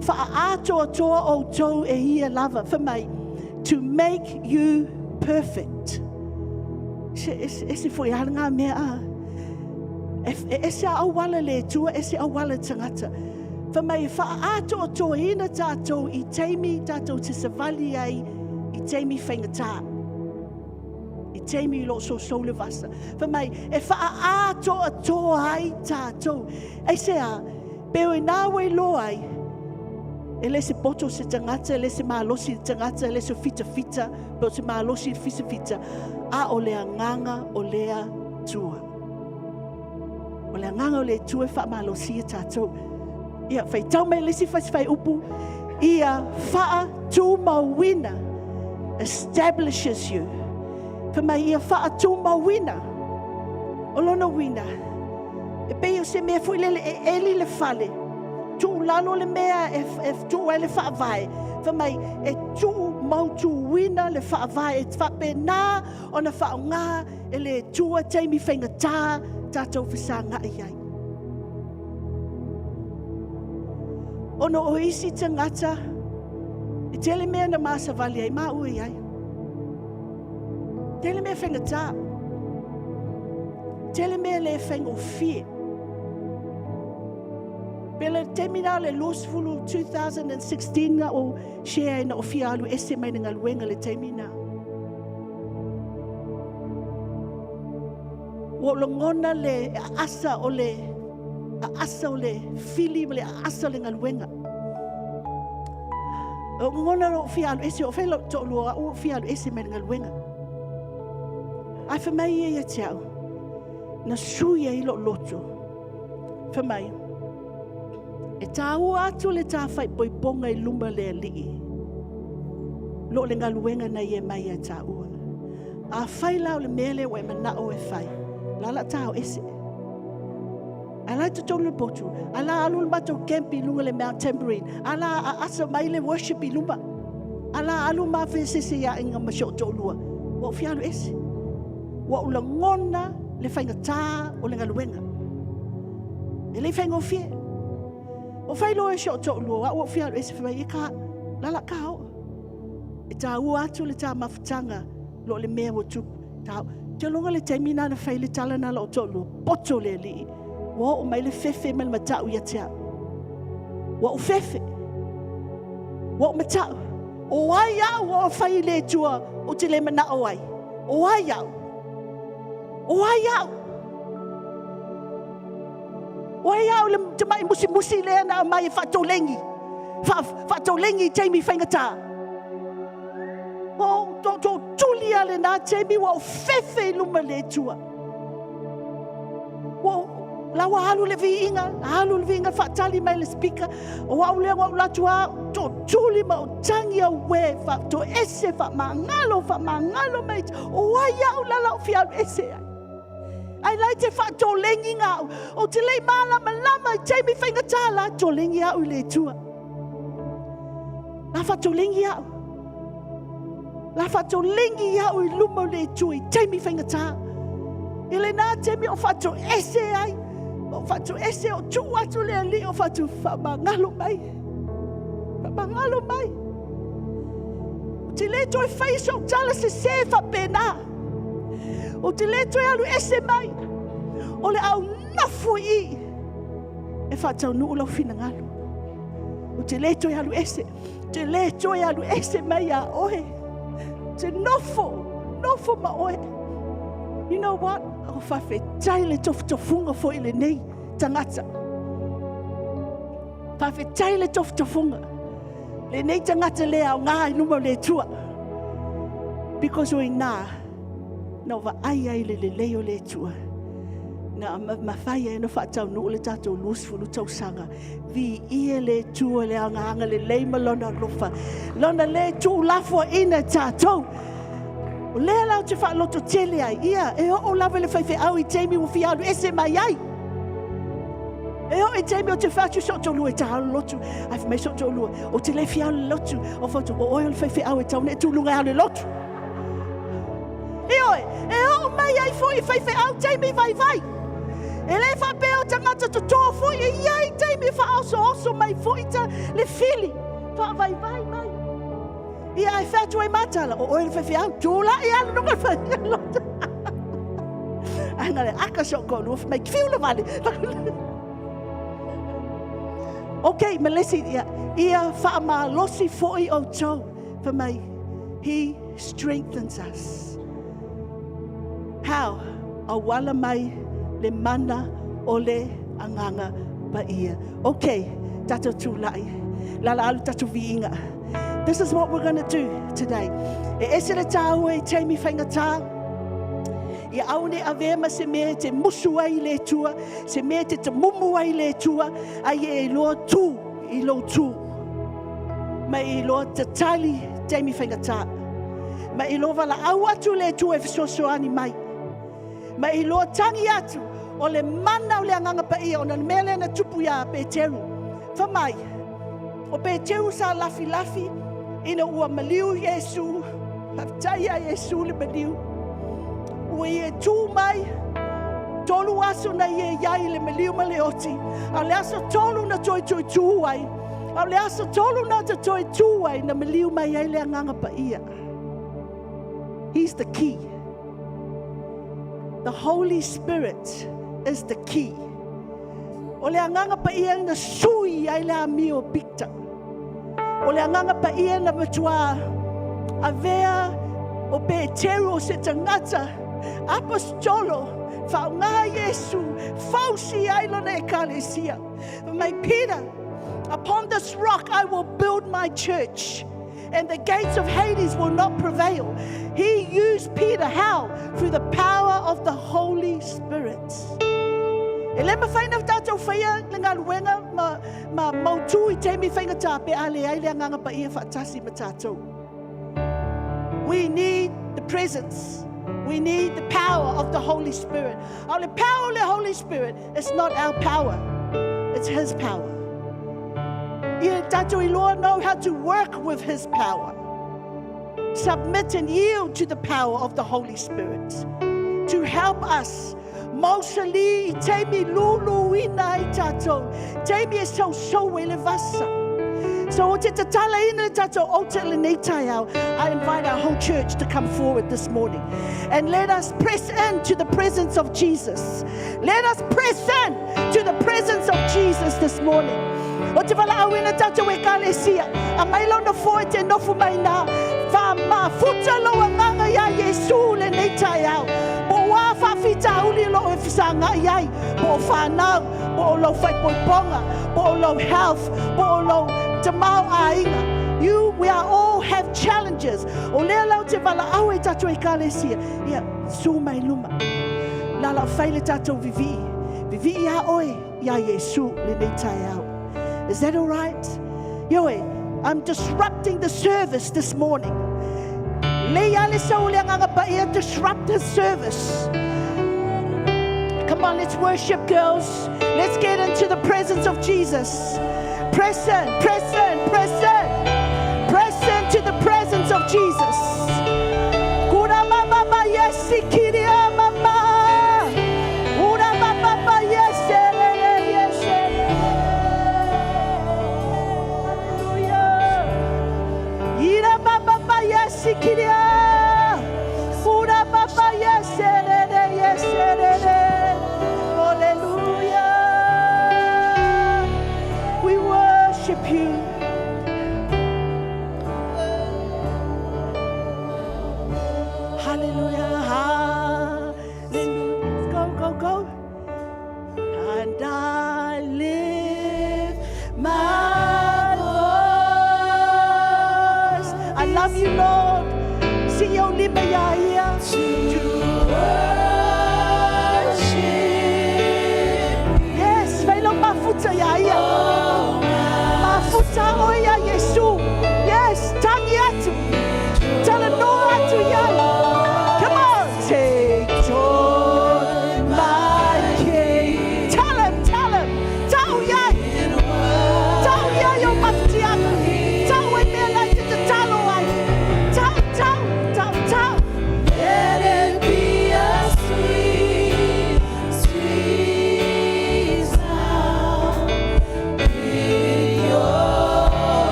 faaatoatoa outou e ia lava. Fa mai, to make you perfect. Ese foi ala ngā mea a. E ese a auala le Atua, ese auala tagata. Fa mai e faaatoatoaina tātou i taimi tātou te savali ai i taimi faigata. I taimi i loo sousou le vasa. Fa mai e faaatoatoa ai tātou. Aisea, pe o i nā ua iloa ai, e le se poto se tagata, e le se malosi le tagata, e le se fitafita, pe o se malosi le fitafita, a o le agaga o le Atua. O le agaga o le Atua e faamalosia tātou. Ia, faitau mai le isi fasi fai upu, ia faatumauina, establishes you. Fa mai ia faatumauina, o lona uiga, e pei o se mea foi lele e eli le fale, tuu lalo le mea e tuu ai le faavae, fa mai e tuu mautuina le faavae, e faapena ona faaaoga e le Atua taimi faigata tatou fesagai ai. Ona o isi tagata, e tele mea na masavali ai ma ua i ai. Tele mea faigata. Tele mea le faigofie. Pe le taimi na le 20 2016 na o share na o fia alu ese mai na galuega le taimi na. Ua lagona le asa o le aasa o le fili ma le aasa o le galuega. O lou lagona o lou fia alu ese, o fea lou toalua o au ua ou fia alu ese mai le galuega. Ae fai mai ia ia te au, na sui ai lou loto, fai mai, e taua atu le ta faaipoipoga i luma o le Alii, i lo le galuega na ia aumai ia taua. Afai la o le mea lea ua e manao e fai, o la o le a ta o ese. Ae o la e i totonu o le potu, ae o le a alu le matou camp i luga i le Mount Tamborine, ae o le a aasa mai le worship i luma, ae o le a alu ma feseseaiga ma si ou toalua, ua ou fia alu ese. Ua ou lagona le faigata o le galuega. E le i faigofie. Ou fai loa i si ou toalua, o au ua ou fia alu ese. Fai mai, eka, o la o le a ta o. E taua atu le ta mafutaga i lo le mea ua tupu. Ou te iloa o le taimi lena na fai ai le tala lena i lou toalua, poto le alii, ua oo mai le fefe ma le matau ia te au. Ua ou fefe, ua ou matau. O ai au ua ou fai i le Atua ou te le manao ai? O ai au? O ai au? O ai au le tamai musimusi lea na aumai e faatoleni, faatoleni i taimi faigata? Ua ou tootuli lava i lena taimi, ua ou fefe i luma o le Atua. O la ua alu le viiga, alu le viiga faatali mai le speaker. O au lea na ou alu atu lava tootuli ma ou tagi, auē, faatoese, faamagalo, faamagalo mai. O ai au o le a ou fia alu ese ai? Ae la e te faatoleni au, ou te le i malamalama i taimi faigata la e toleni au i le Atua. La faatoleni au. La faatoleni au i luma o le Atua i taimi faigata. I lena taimi o faatoese ai, o faatoese o tuu atu le Alii o fatu faamagalo mai. Faamagalo mai. Ou te le toe fai sou tala sese faapena. Ou te le toe alu ese mai. O le au nofo i i e faataunuu lau finagalo. Ou te le toe alu ese. Ou te le toe alu ese mai ia oe. Ou te nofo, nofo ma oe. You know what? O faafetai le tofutofuga foi i lenei tagata. Faafetai le tofutofuga. Lenei tagata le aoga i luma o le Atua. Because o ina, na ou vaai ai i le lelei o le Atua. Na mafai ai ona faataunuu le tatou 20 tausaga. Viia le Atua i le agaga lelei ma lona alofa. Lona le tuulafoaiina tatou. O lea la ou te faalototele ai, ia, e oo lava i le faifeau i taimi ua fia alu ese mai ai. E oo i taimi ou te fai atu i si ou toalua e ta alu lotu. Ae fai mai si ou toalua, ou te le fia alu i le lotu. Ou fai atu, o oe o le faifeau e tatau ona e tu i luga e alu i le lotu. Ioe, e oo mai ai foi i faifeau taimi vaivai. E le faapea o tagata toto foi, e i ai taimi e faaosooso mai foi ta le fili, faavaivai mai. Ia, ae fai atu ai matala, o oe le faifeau, tulai alu luga le faifeau. Ae na le aka si ou toalua, fai mai, fiu le vale. Ok, ma le isi, ia, ia faamalosi foi outou. Fai mai, He strengthens us. How? Auala mai le mana o le agaga paia. Ok, tatou tulai. Lala alu tatou viiga. This is what we're going to do today. E ese le tāua i taimi faigata. Ia aua ne i avea ma se mea e te musu ai i le Atua, se mea e te tamumu ai i le Atua, a ia e iloa tū i lou tū. Ma e iloa tatali taimi faigata. Ma e iloa valaau atu le Atua e fesoasoani mai. Ma e iloa tagi atu o le mana o le agaga paia ona o le mea lea na tupu iā Peteru. Fai mai, o Peteru sa lafilafi ina ua maliu Iesu, faafetai ia Iesu le maliu. Ua ia tu mai, 3 aso na ia i ai i le maliu ma le oti, a o le aso 3 na toe toe tu ai, a o le aso 3 na te toe tu ai, na maliu mai ai le agaga paia. He's the key. The Holy Spirit is the key. O le agaga paia na sui ai le amio o Pita. O le agaga paia na matua avea o Peteru o se tagata apostolo, faaaoga Iesu, fau Fausia ai lona ekalesia. Fai mai Peter, upon this rock I will build my church, and the gates of Hades will not prevail. He used Peter how? Through the power of the Holy Spirit. E le mafai ona tatou faia le galuega ma, ma mautu i taimi faigata pe a leai le agaga paia faatasi ma tatou. We need the presence. We need the power of the Holy Spirit. A o le power o le Holy Spirit, it's not our power. It's His power. Ia tatou iloa know how to work with His power. Submit and yield to the power of the Holy Spirit to help us mausali i taimi luluina ai tatou, taimi e sousou ai le vasa. So ou te tatalaina le tatou altar i lenei taeao. I invite our whole church to come forward this morning and let us press in to the presence of Jesus. Let us press in to the presence of Jesus this morning. Ou te valaauina tatou ekalesia, aumai lou nofoa e te nofo mai nā, faamafuta lou agaga iā Iesu lenei taeao. Po o a faafitauli o lo o e fesagai ai, po o fanau, po o lou faaipoipoga, po o lou health, po o lou tamaoaiga. You, we are all have challenges. O lea la ou te valaau ai tatou ekalesia, ia, su mai luma. La la fai le tatou vivii. Vivii a oe iā Iesu lenei taeao. Is that all right? Ioe, I'm disrupting the service this morning. Lei a le sau o le agaga paia, disrupt the service. Come on, let's worship, girls. Let's get into the presence of Jesus. Press in, press in, press in. Press into the presence of Jesus. Kura mama yesi kiria mama. Ura mama yes yes. Hallelujah. Ira mama yesi kiria. Ura mama yes yes. Hallelujah. We worship you.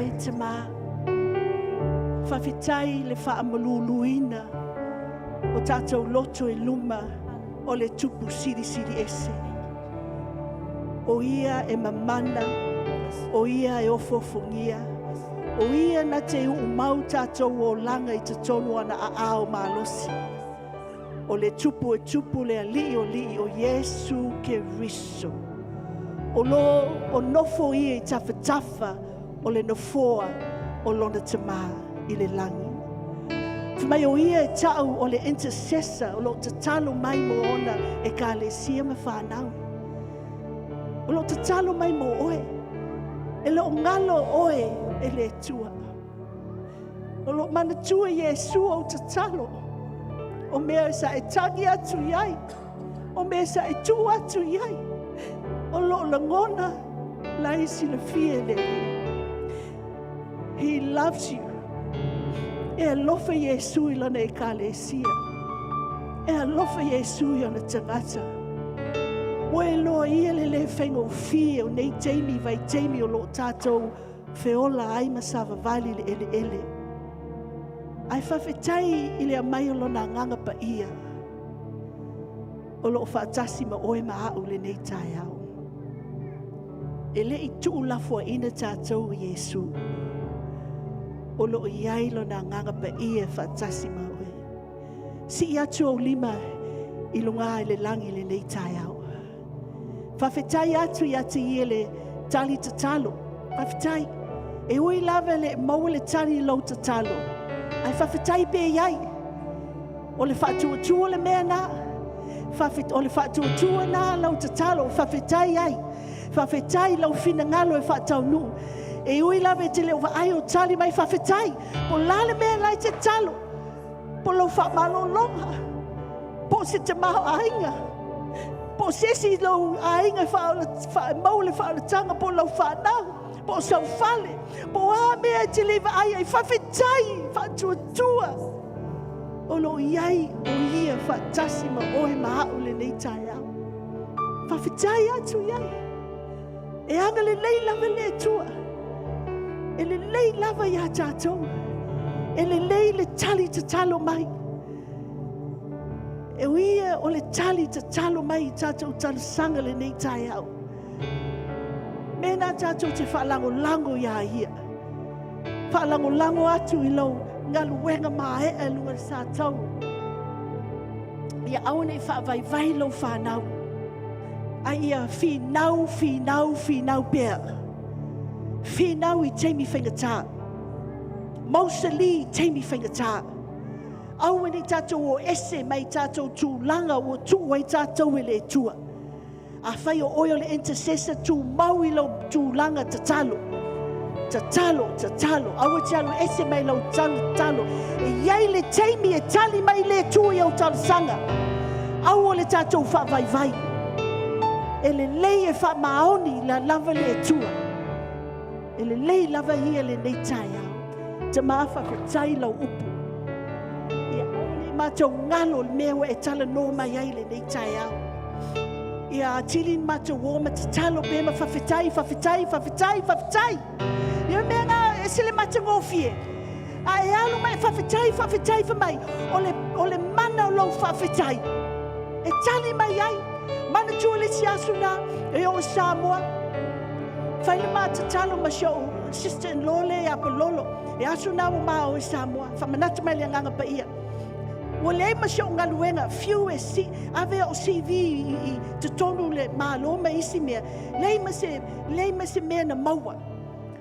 Oe Tama. Faafetai i le faamaluluina o tatou loto i luma o le Tupu Silisili Ese. O Ia e mamana, o Ia e ofoofogia, o Ia na te uumau tatou olaga i totonu o Ona aao malosi. O le Tupu o Tupu, le Alii o Alii, o Iesu Keriso. O lo o nofo Ia i tafatafa o le Nofoa o Lona Tama i le lagi. Fai mai o Ia e ta'u o le intercessor o lo o tatalo mai mo ona ekalesia ma fanau. O lo o tatalo mai mo oe. E le o galo oe e le Atua. O lo o manatua Iesu ou tatalo. O mea sa e tagi atu i ai, o mea sa e tuu atu i ai, o lo o lagona la e silafia e le Alii. He loves you. E alofa Iesu i lana ekalesia. E alofa Iesu i ona tagata. Ua e iloa ia le le faigofie o nei taimi vaitaimi o lo o tatou feola ai ma savavali i le eleele. Ae faafetai i le aumai o lona agaga paia o lo o faatasi ma oe ma au i lenei taeao. E le i tuulafoaiina tatou e Iesu. O lo o i ai lona agaga paia e faatasi ma oe. Sii atu ou lima i luga i le lagi i lenei taeao. Faafetai atu ia te ia le tali tatalo. Faafetai. E ui lava e le i maua le tali i lou tatalo, ae faafetai pea i ai. O le faatuatua le mea lena. O le faatuatua lena lau tatalo, faafetai ai. Faafetai i lou finagalo e faataunuu. E ui lava e te le o vaai o tali mai, faafetai. Po o le a le mea la e te tatalo, po o lau faamalologa, po o se tamaoaiga, po o se isi i lou aiga e maua le faaolataga, po o lau fanau, po o sau fale, po o a mea e te le i vaai ai, faafetai faatuatua. O lo o i ai o Ia faatasi ma oe ma au i lenei taeao. Faafetai atu i ai. E agalelei lava le Atua. E lelei lava ia tatou. E lelei le tali tatalo mai. E o Ia o le tali tatalo mai i tatou talosaga lenei taeao. Mena tatou te faalagolago ia Ia. Faalagolago atu i lau galuega maea i luga o le satauro. Ia aua ne i faavaivai lau fanau. Ai ia finau, finau, finau pea. Finau i taimi faigata. Mausali i taimi faigata. Aua ne i tatou o ese mai tatou tulaga ua tuu ai tatou e le Atua. Afai o oe o le intercessor, tumau i lau tulaga tatalo. Tatalo, tatalo. Aua te alu ese mai lau tatalo. E i ai le taimi e tali mai le Atua i au talosaga. Aua le tatou faavaivai. E lelei e faamaoni la lava le Atua. E lelei lava ia lenei taeao. Tama faafetai lau upu. Ia aua ne i matou galo le mea ua e talanoa mai ai lenei taeao. Ia atili ni matou o ma tatalo pea ma faafetai, faafetai, faafetai, faafetai. Ia mea na e se le matagofie. A e alu mai faafetai, faafetai fai mai, o le mana o lou faafetai. E tali mai ai. Manatua le isi aso na, e oo i Samoa. Fai le ma tatalo ma si ou sister-in-law le ia Palolo. E aso na ua ma o i Samoa. Faamanatu mai le agaga paia. Ua leai ma si ou galuega, fiu e si, ave au CV i totonu le malo ma isi mea. Leai ma se, leai ma se mea na maua.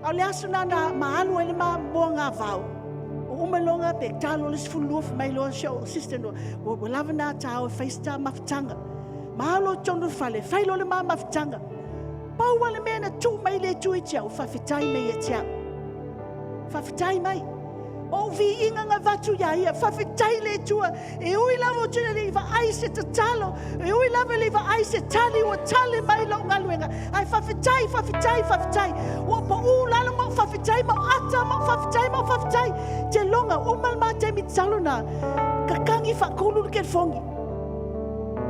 A o le aso na na ma alu ai le ma moagavao. O uma loga pe talo le 12 fai mai loa si ou sister-in-law. Ua lava na ta o e fai se ta mafutaga. Ma alo i totonu o le fale, fai loa le ma mafutaga. Pau lava le mea na tuu mai le Atua ia te au, faafetai mai ia te au. Faafetai mai. O ou viiga na avatu ia ia, faafetai le Atua. E ui lava ou te le i vaai se tatalo, e ui lava le i vaai se tali ua tali mai lau galuega. Ae faafetai, faafetai, faafetai. Ua pau lalo ma ou faafetai, ma ou ata, ma ou faafetai, ma ou faafetai. Te loga, uma le ma taimi tatalo na, kakangi faatolu le kelefogi.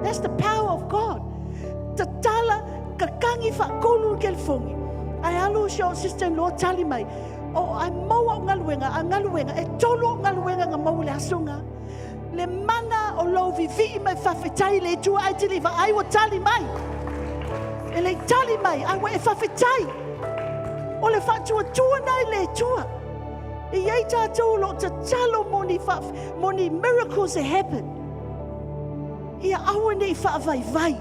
That's the power of God. Tatala, kakangi faatolu le kelefogi. Ae alu si ou sister-in-law tali mai. O ae maua o'u galuega, a galuega, e tolu o'u galuega na maua i le aso lena. Le mana o lou vivii ma e faafetai i le Atua ae te le i vaai ua tali mai. E le i tali mai, ae ua e faafetai. O le faatuatua lena i le Atua. E i ai tatou o lo o tatalo mo ni, mo ni miracles e happen. Ia aua ne i faavaivai.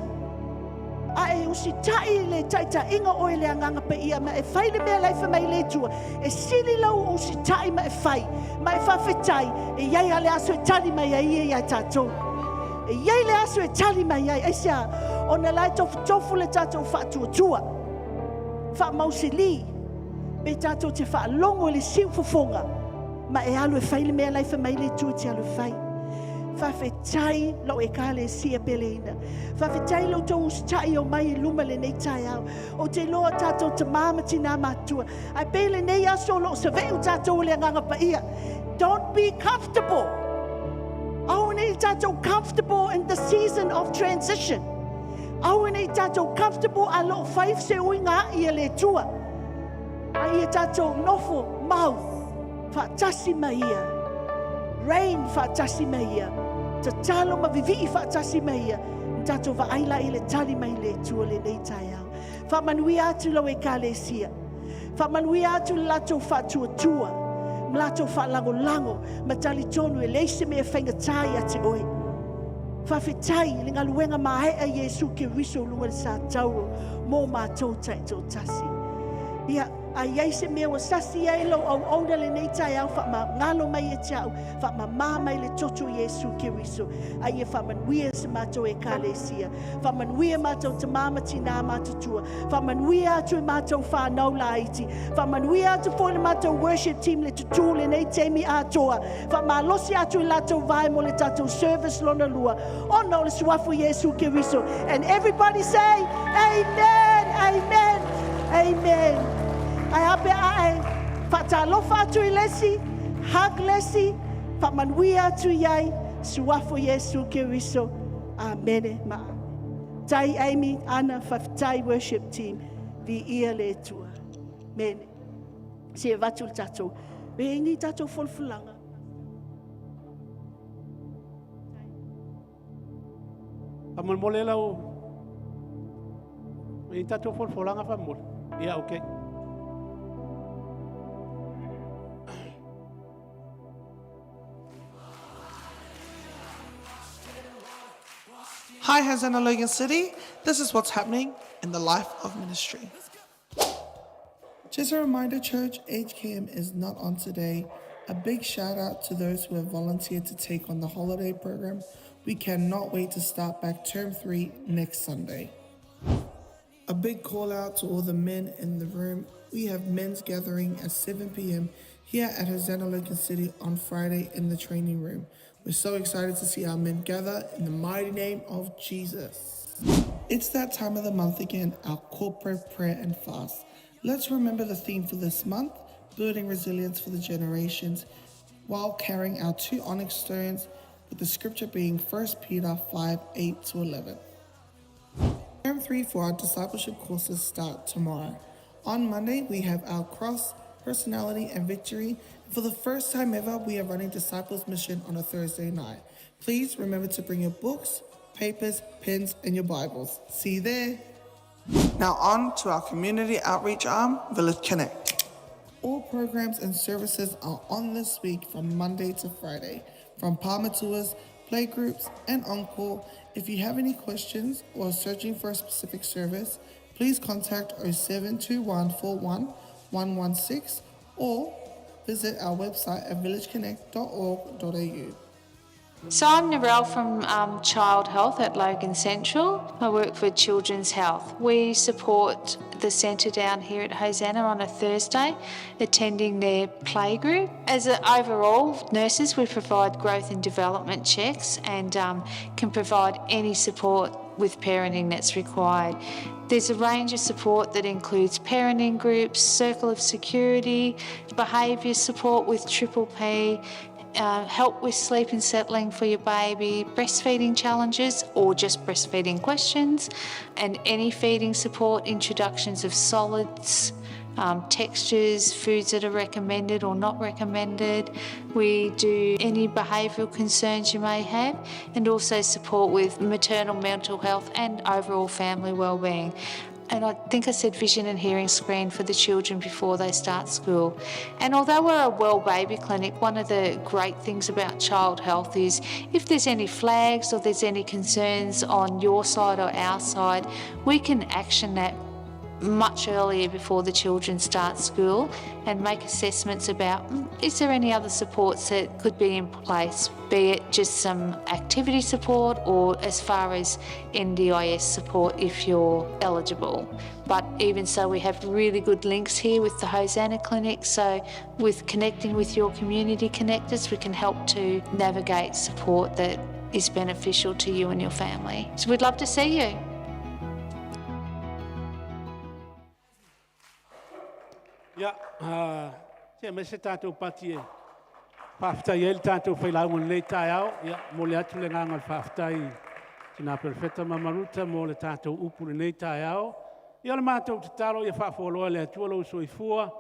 A e usitai i le taitaiga o oe e le Agaga Paia ma e fai le mea la e fai mai le Atua, e sili lou usitai ma e fai, ma e faafetai, e i ai lava le aso e tali mai ai Ia ia tatou. E i ai le aso e tali mai ai. Aisea? Ona la e tofutofu le tatou faatuatua. Faamausili pe tatou te faalogo i le siufofoga ma e alu e fai le mea la e fai mai le Atua e te alu e fai. Faafetai lou ekalesia peleina. Faafetai lo outou usitai omai i luma lenei taeao. Ou te iloa o tatou tamā ma tinā matutua. Ae pei lenei aso o lo o saveu tatou e le Agaga Paia. Don't be comfortable. Aua ne i tatou comfortable in the season of transition. Aua ne i tatou comfortable a lo o fai se uiga a'i a le Atua. A ia tatou nofo mau faatasi ma ia. Reign faatasi ma ia. Tatalo ma vivii faatasi ma ia. Na tatou vaai la i le tali mai le Atua lenei taeao. Faamanuia atu lau ekalesia. Faamanuia atu le latou faatuatua ma latou faalagolago ma talitonu e leai se mea e faigata ia te oe. Faafetai i le galuega maea Iesu Keriso i luga i le satauro mo matou taitoatasi. Ia, a i ai se mea ua sasi ai lou auauna lenei taeao, faamagalo mai ia te au, faamama mai le toto o Iesu Keriso, a ia faamanuia se matou ekalesia. Faamanuia matou tamā ma tinā matutua. Faamanuia atu i matou whānau laiti. Faamanuia atu foi le matou worship team le tutū lenei taimi atoa. Faamalosi atu i latou vae mo le tatou service lona lua. Ona o le suafa o Iesu Keriso. And everybody say, Amen, Amen, Amen. Ae a pe a e faatalofa atu i le isi, hug le isi, faamanuia atu i ai, suafa o Iesu Keriso. Amene ma amene. Tai Amy, Ana, faafetai worship team. Viia le Atua. Mene. Se avatu le tatou. E i ni tatou folafolaga. Faamolemole lau e i tatou folafolaga faamolemole. Ia, okay. Hi, Hosanna Logan City. This is what's happening in the life of ministry. Just a reminder, church, HKM is not on today. A big shout out to those who have volunteered to take on the holiday program. We cannot wait to start back term 3 next Sunday. A big call out to all the men in the room. We have men's gathering at 7 p.m. here at Hosanna Logan City on Friday in the training room. We're so excited to see our men gather in the mighty name of Jesus. It's that time of the month again, our corporate prayer and fast. Let's remember the theme for this month, building resilience for the generations, while carrying our two onyx stones, with the scripture being 1 Peter 5 8 to 11. Term 3 for our discipleship courses start tomorrow. On Monday, we have our cross, personality, and victory. For the first time ever, we are running Disciples Mission on a Thursday night. Please remember to bring your books, papers, pens, and your Bibles. See you there. Now on to our community outreach arm, Village Connect. All programs and services are on this week from Monday to Friday, from Palmer Tours, playgroups, and Encore. If you have any questions or are searching for a specific service, please contact 072141 116 or visit our website at villageconnect.org.au. So I'm Narelle from Child Health at Logan Central. I work for Children's Health. We support the centre down here at Hosanna on a Thursday, attending their playgroup. As a, overall nurses, we provide growth and development checks and can provide any support with parenting that's required. There's a range of support that includes parenting groups, circle of security, behaviour support with Triple P, help with sleep and settling for your baby, breastfeeding challenges or just breastfeeding questions, and any feeding support, introductions of solids, textures, foods that are recommended or not recommended. We do any behavioural concerns you may have and also support with maternal mental health and overall family wellbeing. And I think I said vision and hearing screen for the children before they start school. And although we're a Wellbaby clinic, one of the great things about child health is if there's any flags or there's any concerns on your side or our side, we can action that much earlier before the children start school and make assessments about is there any other supports that could be in place, be it just some activity support or as far as NDIS support if you're eligible. But even so, we have really good links here with the Hosanna Clinic, so with connecting with your community connectors, we can help to navigate support that is beneficial to you and your family. So we'd love to see you. Ia, se aumai se tatou pati e faafetai ai le tatou failauga i lenei taeao. Ia, momoli atu le agaga o le faafetai i Tina Perofeta ma Maruta mo le tatou upu i lenei taeao. Ia o le matou tatalo ia faafualoa e le Atua lou soifua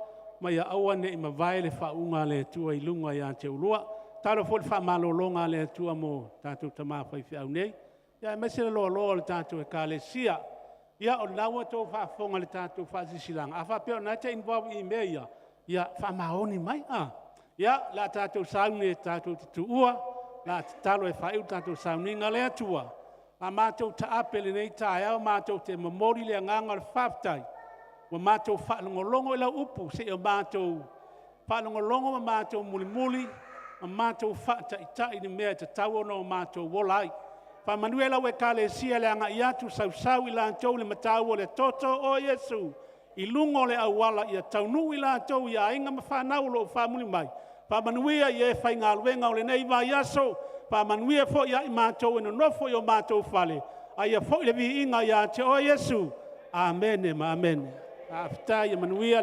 ma ia aua ne i mavae le faauuga a le Atua i luga ia te oulua. Tatalo foi i le faamalologa a le Atua mo tatou tama faifeau nei, ia aemaise le loaloa o le tatou Ekalesia. Ia o lena ua outou faafofoga i le tatou faasilasilaga, a faapea o lena e te involve i mea ia, ia faamaoni mai. Ia, o le a tatou sauni tatou te tuua, o le a tatalo e faaiu le tatou sauniga. Le Atua, a matou taape i lenei taeao matou te momoli le agaga o le faafetai ua matou faalogologo i lau upu seia matou faalogologo ma matou mulimuli ma matou faataitai i le mea e tatau ona matou ola ai. Faamanuia i lau Ekalesia i le agai atu, sausau i latou i le matau o le toto o Iesu i luga o le auala ia taunuu i latou i aiga ma fanau o lo o faamuli mai. Faamanuia i e faigaluega o lenei vaiaso, faamanuia foi ia i matou e nonofo i o matou fale, a ia foi le viiga ia te oe Iesu. Amene ma amene. Faafetai. Ia manuia.